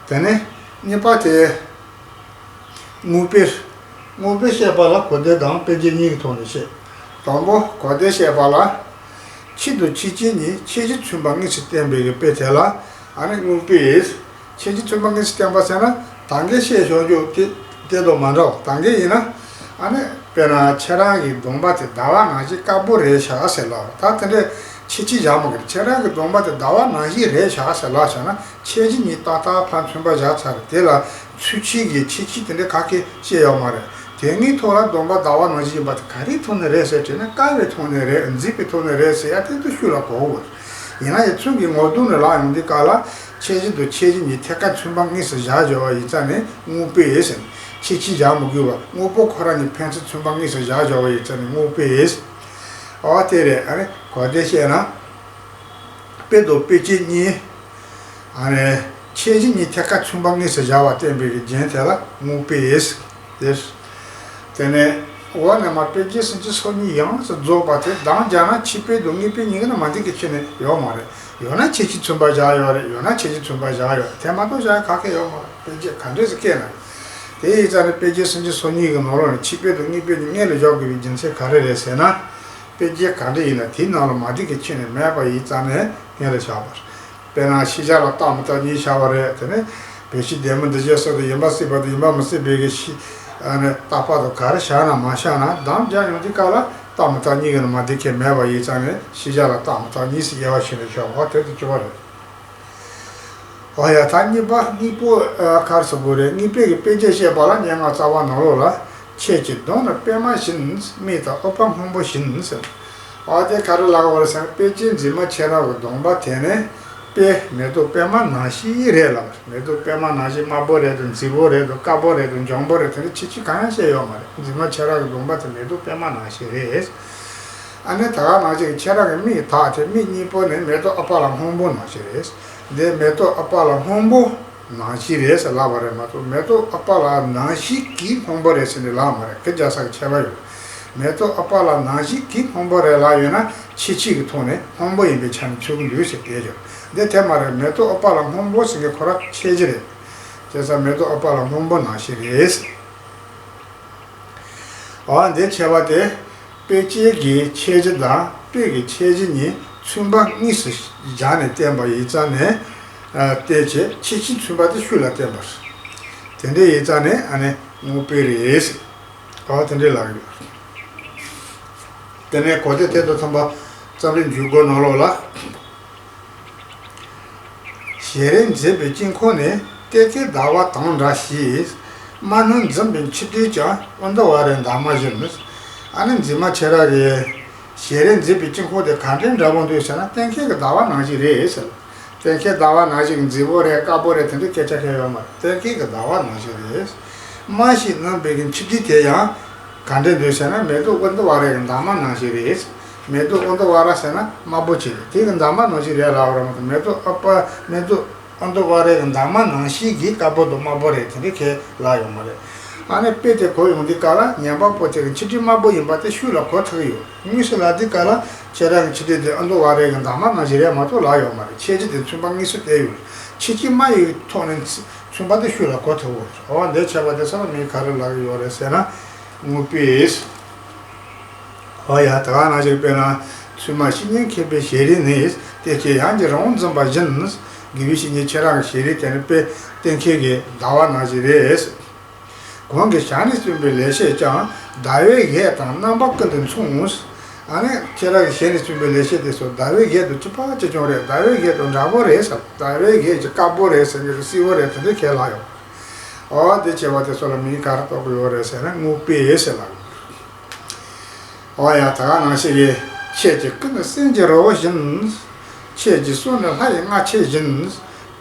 དེ་ནས་གཉིས་པ་དེ། དངོས་དཔེ། དངོས་དཔེ་བཤད་པ་ལ་གོ་བདེ་དང་དཔེ་རྒྱན་གཉིས་ཀྱི་ཐོག་ནས་བཤད། དང་པོ་གོ་བདེ་བཤད་པ་ལ། ཁྱད་དང་ཁྱད་ཆོས་གཉིས་ཁྱད་ཆོས་མཚོན་པ་དངོས་སུ་བསྟན་པའི་གི་དཔེ་དེ་ལ་ཨ་ནི་དངོས་དཔེ། ཁྱད་ཆོས་མཚོན་པ་དངོས་སུ་བསྟན་པ་ཟེར་ན། ད་གིན་བཤད་ཆོག་རྒྱུ་དེ་དེ་དང་མ་འདྲ་བ། ད་གིན་ཡིན་ན། ཨ་ནི་དཔེར་ན་ཁྱེད་རང་གི་གདོང་པ་དེ་ཟླ་བ་ནང་བཞིན་དཀར་པོ་རེད་ཤག་ཟེར་ལབ། ད་དེ་འདྲའི་ཁྱད་ཆོས་བཞག་མ་གི་རེད། ཁྱེད་རང་གི་གདོང་པ་དེ་ཟླ་བ་ནང་བཞིན་རེད་ཤག་ཟེར་ལབ་བྱས་ན་ཁྱད་ཆོས་གཉིས་ཏག་ཏག་ཕར་མཚོན་པ་བཞག་ཚར་རེད། དེ་ལ་ཚུལ་ཁྲིམས་ཀྱི་ཁྱད་ཆོས་དེ་འདྲ་ག་གེ་བཤད་ཡོད་མ་རེད། དེ་སྔའི་ཐོག་ལ་གདོང་པ་ཟླ་བ་ནང་བཞིན་ཡིན་པ་དེ་ག་རེའི་ཐོག་ནས་རེད་ཟེར་དྲིས་ན། དཀར་བའི་ཐོག་ནས་རེད། མཛེས་པའི་ཐོག་ནས་རེད་ཟེར་ཡ་དེ་ཚོ་ཤུགས་ལ་གོ་དགོས། ཡིན་ན་ཡང་ཚུལ་གྱི་ངོ་གདོང་ནས་ལབ་ཡོང་དུས་སྐབས་ལ་ཁྱད་ཆོས་དང་ཁྱད་ཆོས་གཉིས་ཐད་ཀར་མཚོན་པ་དངོས་སུ་བཞག་བཞག་པ་ཡིན་ཙང་ནས་དངོས་པོའི་ཟེར། ཁྱད་ཆོས་བཞག་མི་དགོས་པ་དངོས་པོ་ཁོ་རང་གཉིས་ཕན་ཚུན་མཚོན་པ་དངོས་སུ་བཞག་བཞག་པ་ཡིན་ཙང་ནས་དངོས་པོའི། འོ་དེ་རེད། ཨ་ནི་གོ་བདེ་བཤད་ན། དཔེ་དང་དཔེ་ཅན་གཉིས། ཨ་ནི་ཁྱད་ཆོས་གཉིས་ཐད་ཀར་མཚོན་པ་དངོས་སུ་བཞག་པ་བསྟན་པའི་གི་རྒྱན་དེ་ལ་དངོས་པོའི་ཟེར། དེ་ནས་འོག་ནས་མར་དཔེ་བྱད་སུམ་ཅུ་སོ་གཉིས་ཡོངས་སུ་རྫོགས་པ་དེ་གདངས་སྦྱར་ན་ཕྱི་དཔེ་དང་སྔོན་དཔེ་གཉིས་ཀ་ནི་མ་འགྲིག་གི་ཁྱོན་ནས་ཡོད་མ་རེད། ཡོད་ན་ཁྱད་ཆོས་མཚོན་པ་བཞག་ཡོད་རེད། ཡོད་ན་ཁྱད་ཆོས་མཚོན་པ་བཞག་ཡོད་རེད། དེ་མ་གཏོགས་བཞག་ཡ་ག་གེ་ཡོད་མ་རེད། དཔེ་བྱད་ག་འདྲས་སུ་བཀལ་ན། དེ་ཡིན་ཙང་ནས་དཔེ་བྱད་སུམ་ཅུ་སོ་གཉིས་ཀྱི་ནང་ལོགས་ནས་ཕྱི་དཔེ་དང་སྔོན་དཔེ་གཉིས་སྔོན་ལ་འཇོག་དགོས་པའི་རྒྱུ་མཚན་ག་རེ་རེད་ཟེར་ན། དཔེ་བྱད་ག་འདྲ་ཡིན་ན་དེའི་ནང་ལ་མ་འགྲིག་གི་ཁྱོན་ནས་མེད་པ་ཡིན་ཙང་ནས་སྔོན་ལ་བཞག་པ་རེད། དཔེར་ན་ཤེས་བྱ་ལ་རྟགས་མི་རྟག་གཉིས་བཞག་པ་རེད། དེ་ནས་བོད་ཤེས་ལྡན་མིན་འདུ་བྱེད་སོགས་དང་ཡིན་པ་སྲིད་པ་དང་ཡིན་པ་མི་སྲིད་པའི་གི་ཤེས། ཨ་ནི་རྟག་པ་དང་ག་རེ་བཞག་ན་མ་བཞག་ན་གདངས་སྦྱར་ཡོང་དུས་སྐབས་ལ་རྟགས་མི་རྟག་གཉིས་ཀྱི་ནང་མ་འགྲིག་མཁན་མེད་པ་ཡིན་ཙང་ནས་ཤེས་བྱ་ལ་རྟགས་མི་རྟག་གཉིས་སུ་དབྱེ་བ་ཕྱེ་ནས་བཞག་པ་དེ་དང་གཅིག་པ་རེད། འོ་ཡ། ད་གཉིས་པ་དངོས་པོ་ཨ་ག་རེ་ཟེར་དགོས་རེད། དངོས་པོའི་གི་དཔེ་བྱད་བཤད་པ་ལ་སྙན་ངག་རྩ་བ་ནང་ལོགས་ལ། ཁྱེད་ཀྱི་གདོང་ནི་པད་མ་བཞིན། མིག་དང་ཨུཏྤལ་སྔོན་པོ་བཞིན་ཟེར། འོ་དེ་ག་རེ་ལབ་པ་རེད་ཟེར་ན། དཔེ་ཅན་མཛེས་མ་ཁྱེད་རང་གི་གདོང་པ་དེ་ནི་དཔེ་མེ་ཏོག་པད་མ་ནང་བཞིན་རེད་ལབ། མེ་ཏོག་པད་མ་ནང་བཞིན་དམར་པོ་རེད་དང་མཛེས་པོ་རེད་དང་དཀར་པོ་རེད་དང་འཇམ་པོ་རེད། དེ་འདྲ་ཁྱད་ཆོས་གང་ཡང་བཤད་ཡོད་མ་རེད། མཛེས་མ་ཁྱེད་རང་གི་གདོང་པ་དེ་མེ་ཏོག་པད་མ་ནང་བཞིན་རེད། ཨ་ནི་ད་ག་ནང་བཞིན་ཁྱེད་རང་གི་མིག་དག་དེ་མིག་གཉིས་པོ་ནི་མེ་ཏོག་ཨུཏྤལ་སྔོན་པོ་ནང་བཞིན་རེད། འདི་མེ་ཏོག་ཨུཏྤལ་སྔོན་པོ་ནང་བཞིན་རེད་ཟེར་ལབ་པ་རེད་མ་གཏོགས། མེ་ཏོག་ཨུཏྤལ་ནང་བཞིན་གྱི་སྔོན་པོ་རེད་ཟེར་ནས་ལབ་མ་རེད། སྐད་རྒྱག་ས་གི་ཁྱད་པར་ཡོད། མེ་ཏོག་ཨུཏྤལ་ནང་བཞིན་གྱི་སྔོན་པོ་རེད་ལབ་ཡོད་ན་ཁྱད་ཆོས་ཀྱི་ཐོག་ནས་སྔོན་པོ་ཡིན་པའི་ཆ་ནས་ཆོག་གི་འདུག་ཟེར་བསྡད་ཡོད། འདི་དེ་མ་རེད། མེ་ཏོག་ཨུཏྤལ་སྔོན་པོ་ཟེར་མཁན་ཁོ་རང་ཁྱད་ཆོས་རེད། བྱས་ཙང་མེ་ཏོག་ཨུཏྤལ་སྔོན་པོ་ནང་བཞིན་རེད། འོ་འདི་ཁྱད་པར་དེ། དཔེ་ཅན་གྱི་ཁྱད་ཆོས་དང་དཔེ་གི་ཁྱད་ཆོས་གཉིས་མཚོན་པ་དངོས་སུ་སྦྱར་ནས་བསྟན་པ་ཡིན་ཙང་ནས། ཨ་བསྟན་བྱས་ཁྱད་ཆོས་མཚོན་པ་དེ་ཤུགས་ལ་བསྟན་པ་རེད། དེ་འདྲ་ཡིན་ཙང་ནས་ཨ་ནི་དངོས་པོའི་རེད། འོ་དེ་འདྲ་ལབ་ཡོད། དེ་ནས་གོ་བདེ་དེ་དང་མཐུན་པ་རྩོམ་རིག་འཇུག་སྒོ་ནང་ལོགས་ལ། ཞལ་རས་མཛེས་པའི་དཀྱིལ་འཁོར་ནི། གཏན་འཁེལ་ཟླ་བ་དང་འདྲ་ཞེས། རྨ་སྣ་འཛིན་པའི་འཆི་བདུད་ཀྱང་། ཨོ་དོ་ཝ་རའི་འདབ་མ་བཞིན། ཨ་ནི་མཛེས་མ་ཁྱེད་རང་གི་ཞལ་རས་མཛེས་པའི་དཀྱིལ་འཁོར་དེ་ག་འདྲའི་འདྲ་པོ་འདུག་ཟེར་ན། གཏན་འཁེལ་གྱི་ཟླ་བ་ནང་བཞིན་རེད་ཟེར། གཏན་འཁེལ་ཟླ་བ་ནང་བཞིན་མཛེས་པོ་རེད། དཀར་པོ་རེད། དེ་འདྲའི་སྐད་ཆ་བཤད་ཡོད་མ་རེད། གཏན་འཁེལ་གྱི་ཟླ་བ་ནང་བཞིན་རེད། རྨ་ཞིག་སྣུན་པའི་གི་འཆི་བདུད་དེ་ཡང་ག་འདྲ་འདུག་ཟེར་ན། མེ་ཏོག་ཨོ་དོ་ཝ་རའི་གི་འདབ་མ་ནང་བཞིན་རེད། མེ་ཏོག་ཨོ་དོ་ཝ་ར་ཟེར་ན་དམར་པོ་ཅིག་རེད། དེ་གི་འདབ་མ་ནང་བཞིན་རེད་ལབ་པ་རེད་མ་གཏོགས། མེ་ཏོག་ཨུཏྤལ། མེ་ཏོག་ཨོ་དོ་ཝ་རའི་གི་འདབ་མ་ནང་བཞིན་གྱི་དཀར་པོ་དང་དམར་པོ་རེད། དེ་འདྲ་ཁས་ལབ་ཡོད་མ་རེད། ཨ་ནི་དཔེ་དེ་གོ་ཡོང་དུས་སྐབས་ལ་ཉན་པ་པོ་དེ་གི་འཆི་བདུད་དམར་པོ་ཡིན་པ་དེ་ཤུགས་ལ་གོ་ཐུབ་ཀྱི་ཡོད། དངོས་སུ་ལབ་དུས་སྐབས་ལ་ཁྱེད་རང་གི་འཆི་བདུད་དེ་ཨོ་དོ་ཝ་རའི་གི་འདབ་མ་ནང་བཞིན་རེད་མ་གཏོགས་ལབ་ཡོད་མ་རེད། ཁྱད་ཆོས་དེ་མཚོན་པ་དངོས་སུ་བསྟན་ཡོད་རེད། ཁྱད་ཆོས་སྨྲ་བའི་ཐོག་ནས་མཚོན་པ་དེ་ཤུགས་ལ་གོ་ཐུབ་ཀྱི་ཡོད་རེད། འོ་འདི་བྱས་པ་དེ་ཚོ་ལ་མིང་ག་རེ་ལབ་ཀྱི་ཡོད་རེད་ཟེར་ན། དངོས་པོའི། འོ་ཡ། ད་ག་ནང་བཞིན་དཔེར་ན། ཚུལ་མ་བཤེས་གཉེན་མཁས་པའི་ཞལ་རས་ནི། གཏན་འཁེལ་གཡང་གི་རི་བོང་འཛིན་པ་བཞིན། དགེ་བའི་བཤེས་གཉེན་ཁྱེད་རང་གི་ཞལ་རས་དེ་ནི་དཔེ་གཏན་འཁེལ་གྱི་ཟླ་བ་ནང་བཞིན་རེད། གོང་གི་ཞལ་ནས་གསུངས་པའི་ལེགས་བཤད་ཀྱང་། ཟླ་བའི་གཟེས་དང་རྣམ་པ་ཀུན་ཏུ་མཚུངས། ཨ་ནི་ཁྱེད་རང་གི་ཞལ་ནས་གསུངས་པའི་ལེགས་བཤད་དེ་ཚོ་ཟླ་བའི་གཟེས་དང་གཅིག་པ་གཅིག་རྐྱང་རེད། ཟླ་བའི་གཟེས་དང་འདྲ་པོ་རེད་ཟེར། ཟླ་བའི་གཟེས་ཀྱི་དཀར་པོ་རེད་ཟེར་གྱི་རེད། སེར་པོ་རེད། དེ་འདྲ་ཁས་ལབ་ཡོད། འོ་དེ་བྱས་པ་དེ་ཚོ་ལ་མིང་ག་རེ་གཏོགས་ཀྱི་ཡོད་རེད་ཟེར་ན། དངོས་པོའི་ཟེར་ལབ་ཡོད། འོ་ཡ། ད་ག་ནང་བཞིན་གྱི། ཁྱེད་ཀྱི་སྐུ་ནི་སེང་གེའི་རི་བོ་བཞིན། ཁྱེད་ཀྱི་གསུང་ནི་ལྷ་ཡི་རྔ་ཆེན་བཞིན།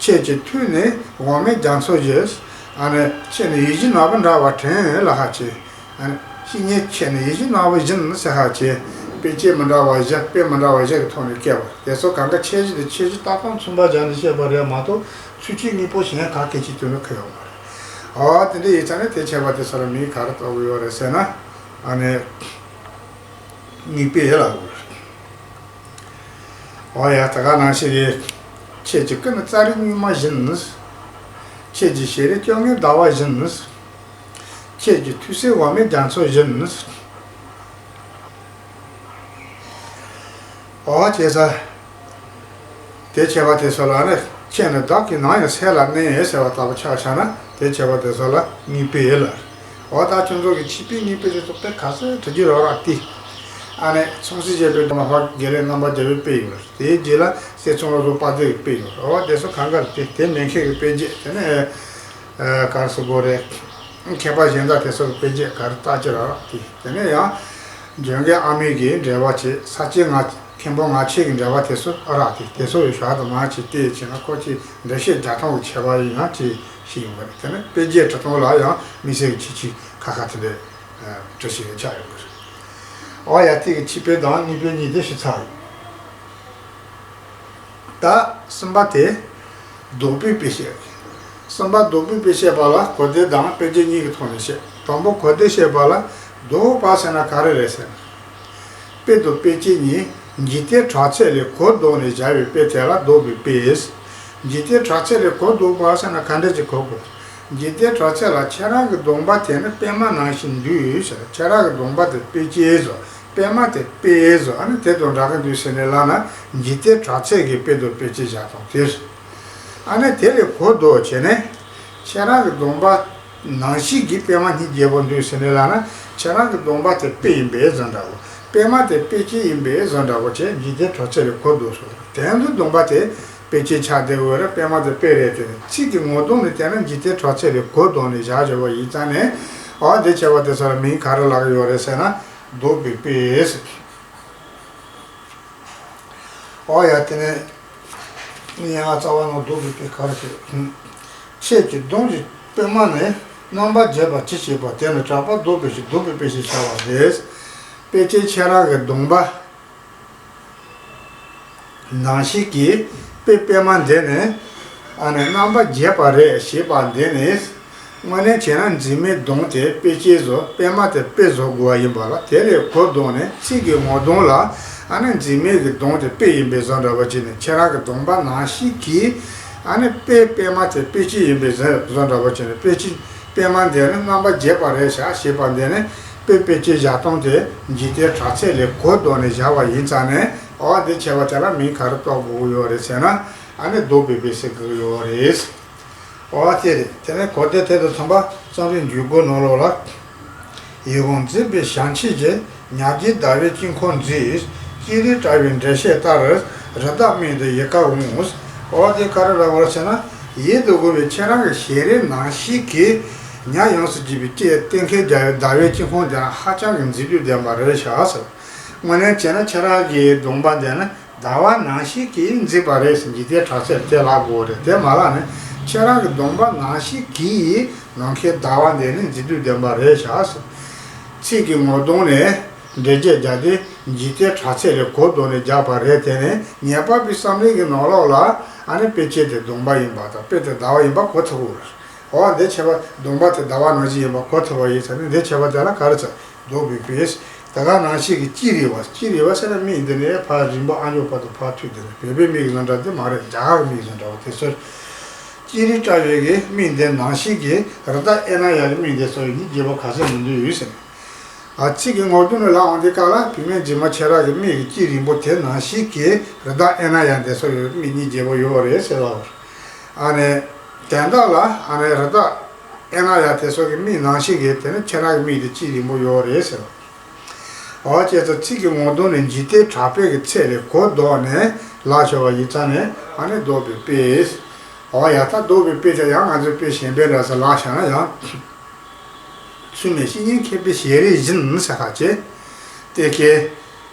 ཁྱེད་ཀྱི་ཐུགས་ནི་འོ་མའི་རྒྱ་མཚོ་བཞིན། ཨ་ནི་ཁྱེད་ནི་ཡིད་བཞིན་ནོར་བུ་འདྲ་བར་དྲན་ལ་ཧ་ཅེ། ཨ་ནི་བཤེས་གཉེན་ཁྱེད་ནི་ཡིད་བཞིན་ནོར་བུ་བཞིན་ཟེར་ཧ་ཅེ། དཔེ་བྱད་མི་འདྲ་བ་བཞི། དཔེ་མི་འདྲ་བ་བཞི་གི་ཐོག་ནས་བཀལ་བ་དེ་ཚོ་གང་ག་ཁྱད་ཆོས་དེ་ཁྱད་ཆོས་ཏག་ཏག་མཚོན་པ་སྦྱར་ནས་བཤད་པ་རེད་མ་གཏོགས། ཚུལ་ཁྲིམས་དངོས་པོ་གཞན་ག་གེ་ཅིག་དོན་ལ་ཁེལ་ཡོད་མ་རེད། འོ་དེ་འདྲ་ཡིན་ཙང་ནས་དེ་བྱས་པ་དེ་ཚོ་ལ་མིང་ག་རེ་གཏོགས་ཀྱི་ཡོད་རེད་ཟེར་ན། ཨ་ནི་དངོས་པོའི་ལབ་དགོས་རེད། འོ་ཡ། ད་ག་ནང་བཞིན་གྱི། ཁྱེད་ཀྱི་སྐུ་ནི་ཙཱ་རི་རྙིང་མ་བཞིན། ཁྱེད་ཀྱི་ཞལ་རས་སྐྱོ་ངལ་ཟླ་བ་བཞིན། ཁྱེད་ཀྱི་ཐུགས་སྲས་འོ་མའི་རྒྱ་མཚོ་བཞིན། འོ་བྱས་ཙང་། དེ་བྱས་པ་དེ་ཚོ་ལ་ནི། ཁྱེད་ནི་བདག་གི་ནང་གི་སེམས་ལ་གནས་ཟེར་བ་ལྟ་བུ་ཆ་བཞག་ན། དེ་བྱས་པ་དེ་ཚོ་ལ་དངོས་པོའི་ལབ། འོ་ད་ཁྱོད་ཚོ་གི་ཕྱི་དཔེ་གཉིས་དཔེ་དེ་ཚོ་དཔེ་ག་ཚོད་དྲི་རྒྱུ་རོགས་ར་དེ། ཨ་ནི་མཚུངས་གསལ་བྱེད་པའི་དྲི་མ་ཕ་དགེ་ལེགས་རྣམ་པར་རྒྱལ་བའི་དཔེ་ཡོད་རེད། དེའི་རྗེས་ལ་གསེར་ཚོང་བློ་བཟང་དཔལ་ལྡན་གྱི་དཔེ་ཡོད་རེད། འོ་དེ་ཚོ་གང་ག་རེད། དེ་དེ་མན་ཆད་ཀྱི་དཔེ་བརྒྱད། དེ་ནས་ཨ་ག་རེ་ཟེར་དགོས་རེད། མཁས་པ་གཞན་དག་དེ་ཚོ་གི་དཔེ་བརྒྱད་ག་རེ་ལྟ་ཅི་ར་ར་དེ། དེ་ནས་ཡང་འཇོན་གེ་ཨ་མེས་ཀྱིས་འགྲེལ་པ་བྱས། ས་སྐྱའི་ང་མཁན་པོ་ང་བཅས་ཀྱི་འགྲེལ་པ་དེ་ཚོ་ཨ་རག་དེ་དེ་ཚོ་ཡི་ཞག་དང་མ་བྱས་ཏེ་བྱས་ན་ཁོ་ཅིག་འགྲེལ་བཤད་རྒྱག་སྟངས་ཀྱི་ཁྱད་པར་ཡིན་ན་ཅིག་ཤེས་ཡོང་གི་རེད། དེ་ནས་དཔེ་བརྒྱད་འབྲི་སྟངས་ལ་ཡང་དམིགས་བསལ་གྱི་ཁྱད་ཆོས་ཁ་ཁ་དེ་འདྲའི་འགྲེལ་བཤད་ཆགས་ཡོང་གི་རེད། ཨོ་ཡ་དེ་གི་ཕྱི་དཔེ་དང་གཉིས་དཔེ་གཉིས་དེ་ཞིག་ཚར་ཡོད། ད་གསུམ་པ་དེ། ལྡོག་པའི་དཔེ་བཤད། གསུམ་པ་ལྡོག་པའི་དཔེ་བཤད་པ་ལ་གོ་བདེ་དང་དཔེ་བྱད་གཉིས་ཀྱི་ཐོག་ནས་བཤད། དང་པོ་གོ་བདེ་བཤད་པ་ལ་ལྡོག་པ་ཟེར་ན་ག་རེ་རེད་ཟེར་ན། དཔེ་དང་དཔེ་བྱད་གཉིས་འཇིག་རྟེན་གྲགས་ཚད་ལས་གོ་ལྡོག་ནས་བཞག་པའི་དཔེ་དེ་ལ་ལྡོག་པའི་དཔེ། འཇིག་རྟེན་གྲགས་ཚད་ལས་གོ་ལྡོག་པ་ཟེར་ན་ག་འདྲ་ཅིག་གོ་དགོས། འཇིག་རྟེན་གྲགས་ཚད་ལ་ཁྱེད་རང་གི་སྡོམ་པ་དེ་ནི་པད་མ་ནང་བཞིན་འདུག་ཟེར། ཁྱེད་རང་གི་སྡོམ་པ་དེ་དཔེ་ཅན་བཟོ། པད་མ་དེ་དཔེ་བཟོ། ཨ་ནི་དེ་དང་འདྲ་གི་འདུག་ཟེར་ནས་ལབ་ན་འཇིག་རྟེན་གྲགས་ཚད་ཀྱི་དཔེ་དང་དཔེ་བྱད་བཞག་སྟངས་དེ་རེད། ཨ་ནི་དེ་ལས་གོ་ལྡོག་བྱས་ནས་ཁྱེད་རང་གི་སྡོམ་པ་ནང་བཞིན་གྱི་པད་མ་སྙིང་རྗེ་པོ་འདུག་ཟེར་ནས་ལབ་ན་ཁྱེད་རང་གི་སྡོམ་པ་དེ་དཔེ་ཡིན་པའི་བཟོ་འདྲ་བོ། པད་མ་དེ་དཔེ་ཅན་ཡིན་པའི་བཟོ་འདྲ་བོ་བྱས། འཇིག་རྟེན་གྲགས་ཚད་ལས་གོ་ལྡོག་སོང་། དོན་དུ་སྡོམ་པ་དེ་དཔེ་ཅན་ཆགས་བསྡད་ཡོད་རེད། པད་མ་དེ་དཔེ་རེད། དེ་ནི་ཚིག་གི་ངོ་གདོང་ནས་བལྟས་ན་འཇིག་རྟེན་གྲགས་ཚད་ལས་གོ་ལྡོག་ནས་བཞག་བཞག་པ་ཡིན་ཙང་ནས། འོ་འདི་བྱས་པ་དེ་ཚོ་ལ་མིང་ག་རེ་ལབ་ཀྱི་ཡོད་རེད་ཟེར་ན་ལྡོག་པའི་དཔེ་ཟེར། འོ་ཡ་དེ་ནས་སྙན་ངག་རྩ་བ་ནང་ལྡོག་པའི་དཔེ་ག་རེ་བྱེད། ཁྱེད་ཀྱི་སྡོམ་གྱི་པད་མ་ནི་རྣམ་པར་འབྱེད་པར་ཅི་བྱེད་པ་དེ་ནི་གྲགས་པ་ལྡོག་པའི་ཕྱིར་ལྡོག་པའི་དཔེ་ཞེས་བྱ་བ་རེད། དཔེ་ཅན་ཁྱེད་རང་གི་སྡོམ་པ་ནང་བཞིན་གྱི་དཔེ་པད་མ་འདི་ནི་ཨ་ནི་རྣམ་པར་འབྱེད་པ་རེད་ཞེས་པ་འདི་ནི། དངོས་གནས་བྱས་ན་འཛིན་མའི་སྡོམ་དེ་དཔེ་ཅན་བཟོ། པད་མ་དེ་དཔེ་བཟོ་དགོས་པ་ཡིན་པ་ལ། དེ་ལས་གོ་ལྡོག་ནས་ཚིག་གི་ངོ་གདོང་ལ་ཨ་ནི་འཛིན་མའི་གི་སྡོམ་དེ་དཔེ་ཡིན་པའི་བཟོ་འདྲ་བ་བྱས་ནས་ཁྱེད་རང་གི་སྡོམ་པ་ནང་བཞིན་གྱི་ཨ་ནི་དཔེ་པད་མ་དེ་དཔེ་ཅན་ཡིན་པའི་བཟོ་བཟོ་འདྲ་བ་བྱས་ནས། དཔེ་ཅན་པད་མ་འདི་ནི་རྣམ་པར་འབྱེད་པ་རེད་བཞག་ཞེས་པ་འདི་ནི་དཔེ་དཔེ་ཅན་བཞག་སྟངས་དེ་འཇིག་རྟེན་གྲགས་ཚད་ལས་གོ་ལྡོག་ནས་བཞག་པ་ཡིན་ཙང་ནས། འོ་འདི་བྱས་པ་དེ་ལ་མིང་ག་རེ་གཏོགས་དགོས་ཀྱི་ཡོད་རེད་ཟེར་ན། ཨ་ནི་ལྡོག་པའི་དཔེ་ཟེར་གྱི་ཡོད་རེད། འོ་དེ་རེད། དེ་ནས་གོ་བདེ་དེ་དང་མཚུངས་པ་རྩོམ་རིག་འཇུག་སྒོ་ནང་ལོགས་ལ། ཡིད་འོང་འཛིན་པའི་བྱང་ཆུབ་ཀྱི། ཉག་གཅིག་ཟླ་བའི་དཀྱིལ་འཁོར་མཛེས། སྤྱན་རས་བཀྲ་བའི་འགྲེལ་བཤད་ལྟར། རི་དྭགས་རྨིས་ཏེ་ཡལ་གར་འོང་། འོ་དེ་ག་རེ་རེད་ཟེར་ན། ཡིད་དུ་འོང་བའི་ཁྱེད་རང་གི་ཞལ་རས་ནང་བཞིན་གྱི་ཉ་ཡོངས་སུ་རྒྱས་པའི་ལྟེ་ཁའི་རྒྱ་བའི་ཟླ་བའི་དཀྱིལ་འཁོར་དེ་ཧ་ཅང་གི་མཛེས་སྡུག་ལྡན་པ་རེད་ཤག་ཟེར། དངོས་གནས་བྱས་ན་ཁྱེད་རང་གི་སྡོམ་པ་འདི་ནི་ཟླ་བ་ནང་བཞིན་གྱིས་མཛེས་པ་རེད་ཟེར། འཇིག་རྟེན་གྲགས་ཚད་དེ་ལབ་དགོས་རེད། དེ་མ་ལབ་ནས་ཁྱེད་རང་གི་སྡོམ་པ་ནང་བཞིན་གྱིས་ནམ་མཁའི་ཟླ་བ་འདི་ནི་མཛེས་སྡུག་ལྡན་པ་རེད་ཤག་ཟེར། ཚིག་གི་ངོ་གདོང་ནས་འགྲེལ་བརྗོད་བརྒྱབ་སྟེ་འཇིག་རྟེན་གྲགས་ཚད་ལས་གོ་ལྡོག་ནས་བརྒྱབ་པ་རེད། དེ་ནས་ཉན་པ་པོའི་བསམ་བློའི་གི་ནང་ལོགས་ལ་ཨ་ནི་དཔེ་ཅན་དེ་སྡོམ་པ་ཡིན་པ་དང་དཔེ་དེ་ཟླ་བ་ཡིན་པ་གོ་ཐུབ་དགོས་རེད། འོ་འདི་བྱས་པ་སྡོམ་པ་དེ་ཟླ་བ་ནང་བཞིན་ཡིན་པ་གོ་ཐུབ་པ་ཡིན་ཙང་ནས། འདི་བྱས་པ་དེ་ལ་ག་རེ་ཟེར། ལྡོག་པའི་དཔེ། དེ་ག་ནང་བཞིན་གྱི་དཔྱིད་རེད་བ། དཔྱིད་རེད་བ་ཟེར་ན་མིང་འདི་ནས་ཕར་རིམ་པ་ཨ་མཆོག་བར་དུ་ཕར་མཐུད་དེ་ནས། བོད་པའི་མིང་བཟོ་འདྲ་འདི་མ་རེད། རྒྱ་གར་གྱི་མིང་བཟོ་འདྲ་བ་དེ་ཚོ། སྤྱན་རས་བཀྲ་བའི་གི་མིང་འདི་ནང་བཞིན་གྱི་རི་དྭགས་ཨེ་ན་ཡ་གི་མིང་འདི་ཚོ་གཉིས་རྒྱས་པོ་ག་ཚོད་མི་འདུག་ཡོད་ཟེར། ཨ་ཚིག་གི་ངོ་གདོང་ནས་ལབ་འོང་དུས་སྐབས་ལ་བུད་མེད་འཇིགས་མ་ཁྱེད་རང་གི་མིང་གི་དཀྱིལ་རིང་པོ་དེ་ནང་བཞིན་གྱི་རི་དྭགས་ཨེ་ན་ཡ་འདི་ཚོ་ཡོད། མིང་གཉིས་རྒྱས་པོ་ཡོད་རེད་ཟེར་བ། ཨ་ནི་དོན་དག་ལ་ཨ་ནི་རི་དྭགས་ཨེ་ན་ཡ་དེ་ཚོ་གི་མིང་ནང་བཞིན་གྱི་དེ་ནི་ཁྱེད་རང་གི་མིང་དེ་དཀྱིལ་རིང་པོ་ཡོད་རེད་ཟེར་བ། འོ་བྱས་ཙང་ཚིག་གི་ངོ་གདོང་ནས་འཇིག་རྟེན་གྲགས་པའི་གི་ཚད་ལས་གོ་ལྡོག་ནས་ལབ་བྱས་པ་ཡིན་ཙང་ནས་ཨ་ནི་ལྡོག་པའི་དཔེ། འོ་ཡ་ད་ལྡོག་པའི་དཔེ་དེ་ཡང་ང་ཚོའི་དཔེ་གཞན་པའི་འདྲ་ཟེར་ལབ་བྱས་ན་ཡང་། ཚུལ་ནི་བཤེས་གཉེན་མཁས་པའི་ཞལ་རས་བཞིན་ཟེར་ཁ་ཅིག། ལྟེ་ཁའི་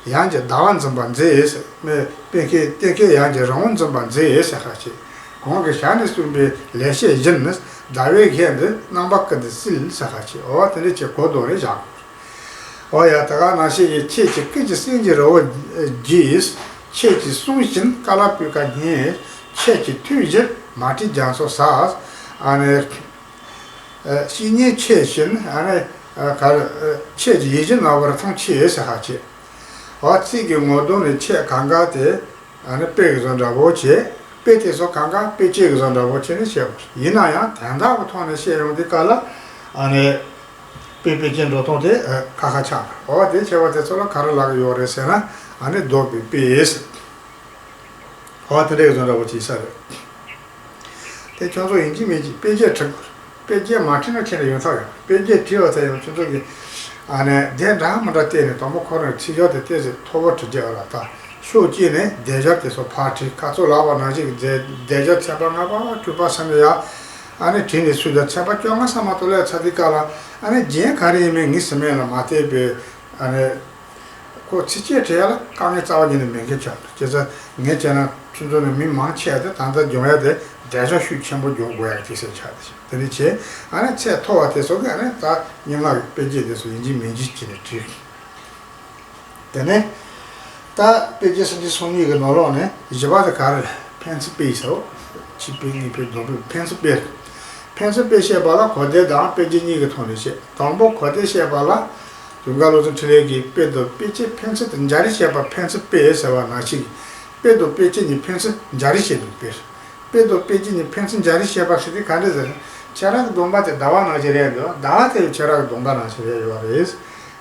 ཡང་གི་ཟླ་བ་འཛིན་པ་མཛེས་ཟེར། མེ་པེ་ཁའི་ལྟེ་ཁའི་ཡང་གི་རི་བོ་འཛིན་པ་མཛེས་ཟེར་ཁ་ཅིག། གོང་གི་ཞལ་ནས་གསུངས་པའི་ལེགས་བཤད་བཞིན། ཟླ་བའི་གཞལ་འདི་རྣམ་པ་ཀུན་ཏུ་བསིལ་ཟེར་ཁ་ཅིག། འོ་དེ་འདྲ་ཅིག་གོ་ལྡོག་རེ་བཞག། འོ་ཡ་ད་ག་ནང་བཞིན་གྱི་ཁྱེད་ཀྱི་སྐུ་ཅི་སེང་གེའི་རི་བོ་རྒྱས། ཁྱེད་ཀྱི་གསུང་བཞིན་ཀ་ལ་སྤོས་ཀ་སྙན། ཁྱེད་ཀྱི་ཐུགས་བཞིན་མ་བྲིས་རྒྱ་མཚོ་ཟ། ཨ་ནི། བཤེས་གཉེན་ཁྱེད་བཞིན་ཨ་ནི་ག་རེ། ཁྱེད་ཀྱི་ཡིད་བཞིན་ནོར་བུ་རི་ཐང་ཆད་ཟེར་ཁ་ཅིག། འོ་ཚིག་གི་ངོ་གདོང་ནས་ཁྱེད་གང་ག་དེ་ཨ་ནི་དཔེ་གི་བཟོ་འདྲ་བོ་བྱས། དཔེ་དེ་ཚོ་གང་ག་དཔེ་ཅན་གི་བཟོ་འདྲ་བོ་བྱས་ནས་བཤད་པ་ཡིན་ན་ཡང་དོན་དག་གི་ཐོག་ནས་བཤད་ཡོང་དུས་སྐབས་ལ་ཨ་ནི་དཔེ་དཔེ་ཅན་འགྲོ་སྟངས་དེ་ཁ་ཁ་ཆགས། འོ་དེ་བྱས་པ་དེ་ཚོ་ལ་ག་རེ་ལབ་ཀྱི་ཡོད་རེད་ཟེར་ན་ཨ་ནི་ལྡོག་པའི་དཔེ་ཟེར། འོ་དེ་འདྲའི་བཟོ་འདྲ་བོ་བྱས་ས་རེད། དེ་ཁྱོད་ཚོ་ཡིན་གཅིག་མིན་གཅིག་དཔེ་ཆ་ཁྲིད་དགོས། དཔེ་རྒྱན་མ་བྲིས་ན་ཁྱེད་ལ་ཡོང་ཐབས་ཡོད། དཔེ་རྒྱན་བྲིས་པ་དེ་ཡང་ཁྱོད་ཚོ་གིས་ཨ་ནི་དེ་འདྲ་མི་འདྲ་བལྟས་ནས་དང་པོ་ཁོ་རང་ཚིག་སྦྱོར་དེ་ཏོག་ཙམ་མཐོ་པོ་བྲིས་རྒྱུ་ལ། ད་ཤོག་གཅིག་ནས་སྡེབ་སྦྱོར་དེ་ཚོ་ཕར་བྲིས། ཁ་ཚོ་ལབ་པ་ནང་བཞིན་གྱི་སྡེབ་སྦྱོར་ཚན་པ་ལྔ་པ་དྲུག་པ་ཟེར་ནས་ཡ་ཨ་ནི་བྲིས་ནས་སུས་ད་ཚན་པ་བཅོ་ལྔ་ཙམ་མ་གཏོགས་ལས་ཚར་དུས་སྐབས་ལ་ཨ་ནི་རྒྱན་ག་རེ་ཡིན་མིན་ངེས་ཟིན་མེད་ལ་མ་བལྟས་པའི་ཨ་ནི། ཁོ་ཚིགས་བཅད་བྲིས་ཡ་ལ་དཀའ་ངལ་རྩ་བ་ཉིད་ནས་མེད་མཁན་ཆགས་འདུག་བྱས་ཙང་ངས་བྱས་ན་ཁྱོད་ཚོ་ནི་མི་མང་ཆེ་བ་དེ་ད་ལྟ་སྦྱོང་ཡ་དེ་སྡེབ་སྦྱོར་ཤུགས་ཆེན་པོ་སྦྱོང་དགོས་ཡ་གི་དུས་ཚོད་ཆགས་འདུག་དེ་འདྲ་བྱས་ཨ་ནི་ཚད་མཐོ་བ་དེ་ཚོ་གི་ཨ་ནི་ད་སྙན་ངག་གི་དཔེ་རྒྱན་དེ་ཚོ་ཡིན་གཅིག་མིན་གཅིག་བྱས་ནས་བྲིས། དེ་ནས་ད་དཔེ་རྒྱན་སུམ་ཅུ་སོ་གཉིས་ཀྱི་ནང་ལོགས་ནས་བཞི་པ་དེ་ག་རེ་རེད། ཕན་ཚུན་དཔེ་ཟེར་རོ། ཆོས་དཔེ་དངོས་དཔེ་སྡོམ་དཔེ་ཕན་ཚུན་དཔེ་རེད། ཕན་ཚུན་དཔེ་བཤད་པ་ལ་གོ་བདེ་དང་དཔེ་རྒྱན་གཉིས་ཀྱི་ཐོག་ནས་བཤད། དང་པོ་གོ་བདེ་བཤད་པ་ལ། ལུང་དཀར་བློ་བཟང་འཕྲིན་ལས་ཀྱིས་དཔེ་དང་དཔེ་ཅན་ཕན་ཚུན་དུ་སྦྱར་རེས་བྱེད་པ་ཕན་ཚུན་དཔེ་ཟེར་བ་ནང་བཞིན། དཔེ་དང་དཔེ་ཅན་གཉིས་ཕན་ཚུན་སྦྱར་རེས་བྱེད་པའི་དཔེ། དཔེ་དང་དཔེ་ཅན་གཉིས་ཕན་ཚུན་སྦྱར་རེས་བྱེད་པ་ཞེས་དེ་ག་འདྲ་ཟེར། ཁྱེད་རང་གི་སྡོམ་པ་དེ་ཟླ་བ་ནང་བཞིན་རེད་འདུག་ཟླ་བ་དེ་ཁྱེད་རང་གི་སྡོམ་པ་ནང་བཞིན་རེད་ཡོད་རེད།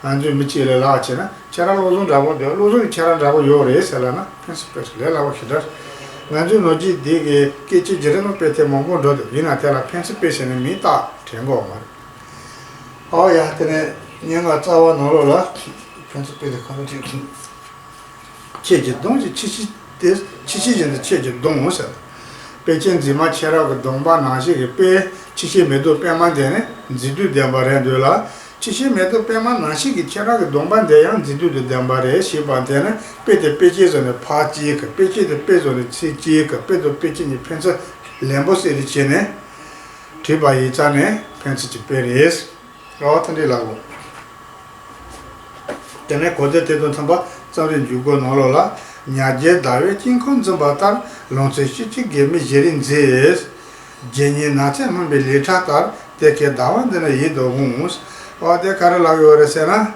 ང་ཚོས་མི་གཅིག་ལ་ལབ་བྱས་ན་ཁྱེད་རང་བློ་བཟང་འདྲ་པོ་འདུག་བློ་བཟང་གིས་ཁྱེད་རང་འདྲ་པོ་ཡོད་རེད་ཟེར་ལབ་ན་ཕན་ཚུན་དཔེ་ལས་སླ་པོ་ཞེ་དྲག་ང་ཚོའི་ནོར་གྱིས་འདི་གི་སྐད་ཆའི་བརྗེ་རེས་ནང་དཔེ་དེབ་མང་པོ་འགྲོ་འདུག་ཡིན་ན་དེ་ལ་ཕན་ཚུན་དཔེ་ཟེར་ནས་མིང་བཏགས་དྲན་དགོས་མ་རེད། ཨོ་ཡ། དེ་ནས་སྙན་ངག་རྩ་བ་ནང་ལོགས་ལ་ཕན་ཚུན་དཔེ་དེ་གང་འདྲ་བྲིས། ཁྱེད་ཀྱི་གདོང་གི་ཕྱི་ཤེས་དེ། ཕྱི་ཤེས་བཞིན་དུ་ཁྱེད་ཀྱི་གདོང་ཟེར། དཔེ་ཅན་འཛིན་མ་ཁྱེད་རང་གི་གདོང་པ་ནང་བཞིན་གྱི་དཔེ། ཕྱི་ཤེས་མེ་ཏོག་པད་མ་དེ་ནི་མཛེས་སྡུག་ལྡན་པ་རེད་འདོད་ལ། ཕྱི་ཤེས་མེ་ཏོག་པད་མ་ནང་བཞིན་གྱི་ཁྱེད་རང་གི་གདོང་པ་དེ་ཡང་མཛེས་སྡུག་དང་ལྡན་པ་རེད་ཞེས་པ་དེ་ནི་དཔེ་དེ་དཔེ་ཅན་བཟོ་ནས་ཕར་གཅིག་གི། དཔེ་ཅན་དེ་དཔེ་བཟོ་ནས་ཚིག་གཅིག་གི། དཔེ་དང་དཔེ་ཅན་གཉིས་ཕན་ཚུན་ལན་པོ་གསལ་རེ་བྱས་ནས་བྲིས་པ་ཡིན་ཙང་ནས་ཕན་ཚུན་གྱི་དཔེ་རེད། རོ་ཐ་འདྲི་ལགས་འོ། དེ་ནས་གོ་བདེ་དེ་དང་མཐུན་པ་རྩོམ་རིག་འཇུག་སྒོ་ནང་ལོགས་ལ། ཉ་རྒྱལ་ཟླ་བའི་དཀྱིལ་འཁོར་འཛིན་པ་ལྟར། ལང་ཚོའི་ཤེལ་གྱི་སྒེག་མོས་བཞུར་རེས་མཛད། རྗེ་ཉིད་ནགས་ཚལ་སྨིན་པའི་ལི་ཁྲ་ལྟར། གཏེར་ཁའི་ཟླ་བ་འདི་ནི་ཡིད་དུ་འོང་། འོ་དེ་ག་རེ་ལབ་ཡོད་རེད་ཟེར་ན།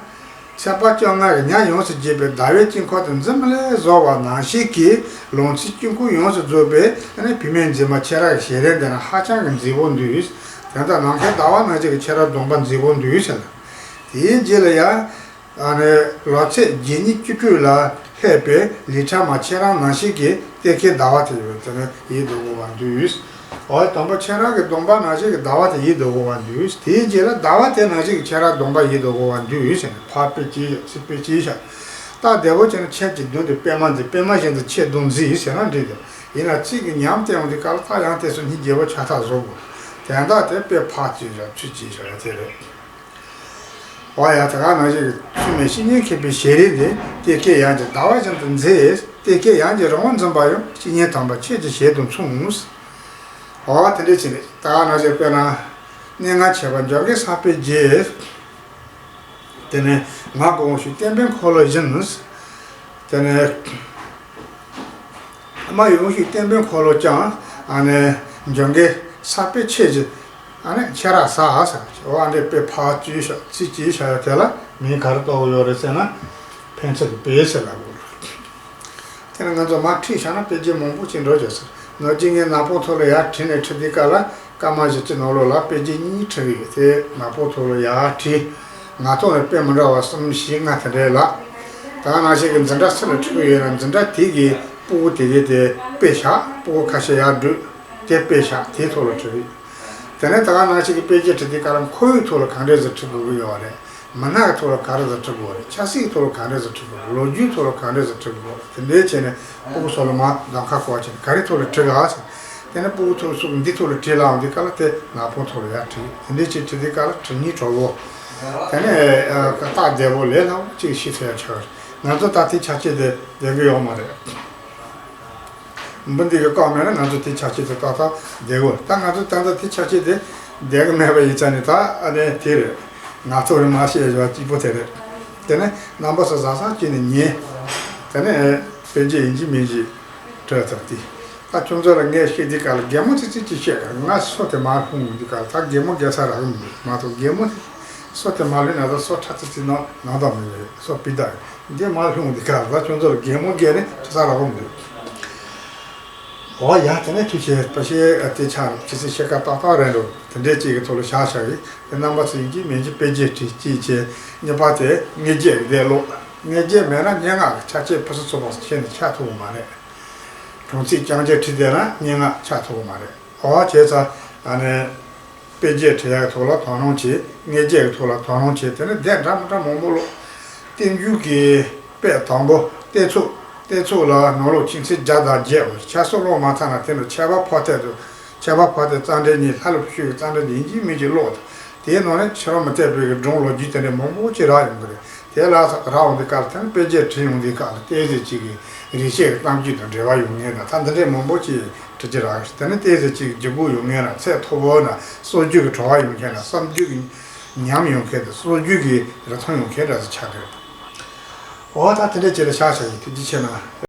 ཚན་པ་བཅོ་ལྔ་གི་ཉ་ཡོངས་སུ་རྒྱས་པའི་ཟླ་བའི་དཀྱིལ་འཁོར་དེ་འཛིན་པ་ལས་བཟོ་བ་ནང་བཞིན་གྱི་ལང་ཚོའི་དཀྱིལ་འཁོར་ཡོངས་སུ་རྫོགས་པའི་ཨ་ནི་བུད་མེད་འཛིན་མ་ཁྱེད་རང་གི་ཞལ་རས་འདི་ན་ཧ་ཅང་གི་མཛེས་པོ་འདུག་དེ་ལྟར་ནམ་མཁའི་ཟླ་བ་ནང་བཞིན་གྱི་ཁྱེད་རང་གདོང་པ་མཛེས་པོ་འདུག་ཟེར་ལ། དེའི་རྗེས་ལ་ཡང་ཨ་ནི་ལོ་ཚད་བརྒྱད་ཉིས་བཅུ་དྲུག་ལ་སླེབས་པའི་ལི་ཁྲ་མ་ཁྱེད་རང་ནང་བཞིན་གྱི་གཏེར་ཁའི་ཟླ་བ་དེ་ཡོད་དེ་ནི་ཡིད་དུ་འོང་བ་འདུག་འོ་དང་པོ་ཁྱེད་རང་གི་གདོང་པ་ནང་བཞིན་གྱི་ཟླ་བ་དེ་ཡིད་དུ་འོང་བ་འདུག་དེའི་རྗེས་ལ་ཟླ་བ་དེ་ནང་བཞིན་གྱི་ཁྱེད་རང་གདོང་པ་ཡིད་དུ་འོང་བ་འདུག་ཟེར་ནས་ཕར་དཔེ་ཅི་ཡོད་ཚིག་དཔེ་ཅི་བཞག་ད་བདེ་བོ་བྱས་ན་ཁྱེད་ཀྱི་མདུན་དུ་པད་མ་མཛེས། པད་མ་བཞིན་དུ་ཁྱེད་གདོང་མཛེས་ཟེར་ན་འགྲིག་འདུག་ཡིན་ན་ཚིག་གི་ཉམས་བསྟན་འོང་དུས་སྐབས་ལ་ད་ཡང་དེ་ཚོ་སྙིང་རྗེ་བོ་ཆགས་ཐག་བཟོ་དགོས། དོན་དག་དེ་དཔེ་ཕར་ཅི་བཞག་ཚུར་ཅི་བཞག་ཡ་དེ་རེད། འོ་ཡ། ད་ག་ནང་བཞིན་གྱི་མཚུངས་མེད་བཤེས་གཉེན་མཁས་པའི་ཞལ་རས་འདི། གཏེར་ཁའི་ཡང་གི་ཟླ་བ་བཞིན་དུ་མཛེས། གཏེར་ཁའི་ཡང་གི་རི་བོ་འཛིན་པ་ཡང་། བཤེས་གཉེན་དམ་པ་ཁྱེད་ཀྱི་ཞལ་དང་མཚུངས། འོ་དེ་འདྲ་བྱས་ནས་ད་ག་ནང་བཞིན་དཔེར་ན་སྙན་ངག་བྱེད་པ་འཇམ་དགའི་ས་པཎ་རྒྱས། དེ་ནས་ངག་གི་དབང་ཕྱུག་བསྟན་པའི་འཁོར་ལོ་བཞིན། དེ་ནས་སྨྲ་བའི་དབང་ཕྱུག་བསྟན་པའི་འཁོར་ལོ་ཀྱང་ཨ་ནི་འཇམ་དགའི་ས་པཎ་ཁྱེད་ཀྱི་ཨ་ནི་ཁྱེད་རང་ཟ་ཟེར། འོ་ཨ་འདྲས་དཔེ་ཕར་ཅི་བཞག་ཚུར་ཅི་བཞག་ཡ་དེ་ལ་མིང་ག་རེ་བཏགས་ཡོད་རེད་ཟེར་ན། ཕན་ཚུན་གྱི་དཔེ་ཟེར་ལབ་དགོས་རེད། དེ་ནི་ང་ཚོ་མར་ཁྲིད་བཞག་ན་དཔེ་རྒྱན་མང་པོ་ཅིག་འགྲོ་བྱས་ཟེར། ནོར་གྱིས་ངས་ནག་པོ་ཐོག་ལ་ཡར་བྲིས་ནས་ཁྲིད་དུས་སྐབས་ལ་སྐར་མ་བཞི་བཅུ་ནང་ལོགས་ལ་དཔེ་རྒྱན་གཉིས་ཁྲིད་ཀྱི་ཡོད་དེ། ནག་པོ་ཐོག་ལ་ཡར་བྲིས། ངག་ཐོག་ནས་དཔེ་མི་འདྲ་བ་གསུམ་བཞི་ལྔ་དེ་འདྲས་ལ། ད་ག་ནང་བཞིན་གྱི་འཛིན་གྲྭ་སུ་ལ་ཁྲིད་ཀྱི་ཡོད་ན་འཛིན་གྲྭ་དེ་གི་སྤུ་གུ་དེ་གས་དེ་དཔེ་བཞག་སྤུ་གུ་ཁ་ཤས་ཡར་བསྒྲུགས། དེ་དཔེ་བཞག་དེའི་ཐོག་ལ་ཁྲིད་ཀྱི་ཡོད། དེ་ནས་ད་ག་ནང་བཞིན་གྱི་དཔེ་རྒྱན་ཁྲིད་དུས་སྐབས་ལ་ཁོ་བོའི་ཐོག་ལ་གང་འདྲས་ཟེར་ཁྲིད་དགོས་ཀྱི་ཡོད་རེད། མི་སྣ་གི་ཐོག་ལ་ག་རེ་ཟེར་ཁྲིད་དགོས་རེད། ཆབ་སྲིད་ཀྱི་ཐོག་ལ་ག་རེ་ཟེར་ཁྲིད་དགོས་རེད། ལོ་རྒྱུས་ཐོག་ལ་ག་རེ་ཟེར་ཁྲིད་དགོས་རེད། དེ་འདྲའི་བྱས་ནས་སྤུ་གུ་ཚོ་ལ་མར་གདམ་ཁ་སྐོར་བྱས་ནས་ག་རེ་ཐོག་ལ་ཁྲིད་ག་ཟེར། དེ་ནས་སྤུ་གུ་ཚོ་སུ་འདི་ཐོག་ལ་ཁྲིད་ལབ་འོང་དུས་སྐབས་ལ་དེ་ནག་པོ་ཐོག་ལ་ཡར་ཁྲིད། དེ་འདྲའི་ཅིག་ཁྲིད་དུས་སྐབས་ལ་ཁྲིད་སྙིང་བྲོ་བོ། དེ་ནས་ཨ་རྟགས་བདེ་བོ་ལས་སླ་བོ་ཅིག་ཤེས་ཐུབ་ཡ་ཆགས་རེད། ང་ཚོ་ད་དེ་ཆ་རྐྱེན་དེ་ལྡན་གི་ཡོད་མ་རེད། འབུ་འདི་གི་བཀག་མེད་ན་ང་ཚོ་དེ་ཆ་རྐྱེན་དེ་ཏག་ཏག་བསྡད་དགོས། ད་ང་ཚོ་ད་ལྟ་དེ་ཆ་རྐྱེན་དེ་བསྡད་གི་མེད་པ་ཡིན་ཙང་ནི་ད་ཨ་ནི་དེ་རེད། ང་ཚོ་རེ་མ་ཤེས་ཡ་གཅིག་པོ་དེ་རེད། དེ་ནས་རྣམ་པ་སོ་ཟ་ས་ཅི་ནས་ཉན། དེ་ནས་དཔེ་ཆ་ཡིན་གཅིག་མིན་གཅིག་སྤྲོད་ཐུབ་དེ། ད་ཁྱོད་ཚོ་ལ་ངས་བཤད་དུས་སྐབས་ལ་གད་མོ་ཙི་ཙི་ཅིག་བཤད་ག་ང་སོ་དེ་མར་ལྷུང་འོང་དུས་སྐབས་ལ་ད་གད་མོ་བགད་ས་རག་གི་མི་འདུག་མ་གཏོགས་གད་མོ་དེ་སོ་དེ་མར་ལྷུང་ན་ད་སོ་ཁྲ་ཙི་ཙི་ནང་ནང་དང་མི་ཡོད་སོ་ཕི་ད་ཡོད། འདི་མར་ལྷུང་འདི་ག་ལ་ཁྱོད་ཚོར་གད་མོ་བགད་ནས་ཁྲི་ས་ར་བོ་འདུག་འོ་ཡ། དེ་ནས་ཐུགས་ཆེ་པ་ཤེས་ཨ་དེ་ཆ་ཁྱི་སི་ཤེས་ཀ་ཏག་ཏག་རེད་འགྲོ། དེ་འདྲས་གཅིག་གི་ཐོག་ལ་བཞག་བཞག་གི་དེ་རྣམ་པ་ཚོ་ཡིན་གཅིག་མིན་གཅིག་དཔེ་རྒྱས་བྲིས་གཅིག་བྱས། གཉིས་པ་དེ་དངོས་རྒྱས་བསྡད་ཀློག་དངོས་རྒྱས་མེད་ན་སྙན་ངག་གི་ཆ་རྐྱེན་ཕུན་སུམ་ཚོགས་པ་ཁྱེད་ནས་ཆགས་ཐུབ་ཀྱི་མ་རེད། གྲོང་ཚིག་རྐྱང་རྐྱང་བྲིས་བསྡད་ན་སྙན་ངག་ཆགས་ཐུབ་ཀྱི་མ་རེད། འོ་བྱས་ཙང་ཨ་ནི། དཔེ་བརྒྱད་བྲི་ཡག་གི་ཐོག་ལ་དོ་སྣང་བྱས། མངལ་སྐྱེས་ཀྱི་ཐོག་ལ་དོ་སྣང་བྱས། དེ་ནས་སྡེ་འདྲ་མི་འདྲ་མང་པོ་ཀློག་སྟེང་རྒྱུད་ཀྱི་དཔེ་དང་པོ་གཏད་ཚོད། གཏད་ཚོད་ལ་ནང་ལོགས་ཆོས་ཚན་བརྒྱ་དང་བརྒྱད་པ། ཆ་ཚང་ཀློག་མ་ཚར་ན་དེ་ནས་ཁྱད་པར་ཕོ་ཐད་དུ། ཁྱད་པར་ཕོ་ཐད་རྩ་འགྲེལ་གཉིས། ལྷ་ལ་ཕུལ་བའི་རྩ་འགྲེལ་གཉིས། ཡིན་གཅིག་མིན་གཅིག་ཀློག་དང་། དེའི་ནང་ནས་ཕྱི་རོལ་མུ་སྟེགས་པའི་གི་སྒྲུང་ལོ་རྒྱུས་དེ་འདྲ་མང་པོ་ཅིག་རག་ཡོང་གི་རེད། དེ་ལ་རག་ཡོང་དུས་སྐབས་ལ། དེ་ནས་དཔེ་བརྒྱད་བྲིས་ཡོང་དུས་སྐབས་ལ་ཏོག་ཙམ་ཅིག་གི་རིག་བྱེད་ཀྱི་གཏམ་རྒྱུད་དང་འབྲེལ་བ་ཡོད་མཁན་དང་། ད་འདི་འདྲའི་མང་པོ་ཅིག་བྲི་རྒྱུ་རག་གི་རེད། དེ་ནས་ཏོག་ཙམ་ཅིག་ལྗིད་ཁོག་ཡོད་མཁན་དང་། ཚད་མཐོ་པོ་དང་། སྲོལ་རྒྱུན་གྱི་བྲོ་བ་ཡོད་མཁན་དང་། བསམ་རྒྱུད་ཀྱི་ཉམས་ཡོད་མཁན་དང་། སྲོལ་རྒྱུན་གྱི་རིན་ཐང་ཡོད་མཁན་འདྲ་ཞིག་ཆགས་ཀྱི་རེད། འོ་ད་དེ་འདྲ་ཅིག་ལ་ཆགས་བཞག་ཡིན། ཐུགས་རྗེ་ཆེ་གནང་།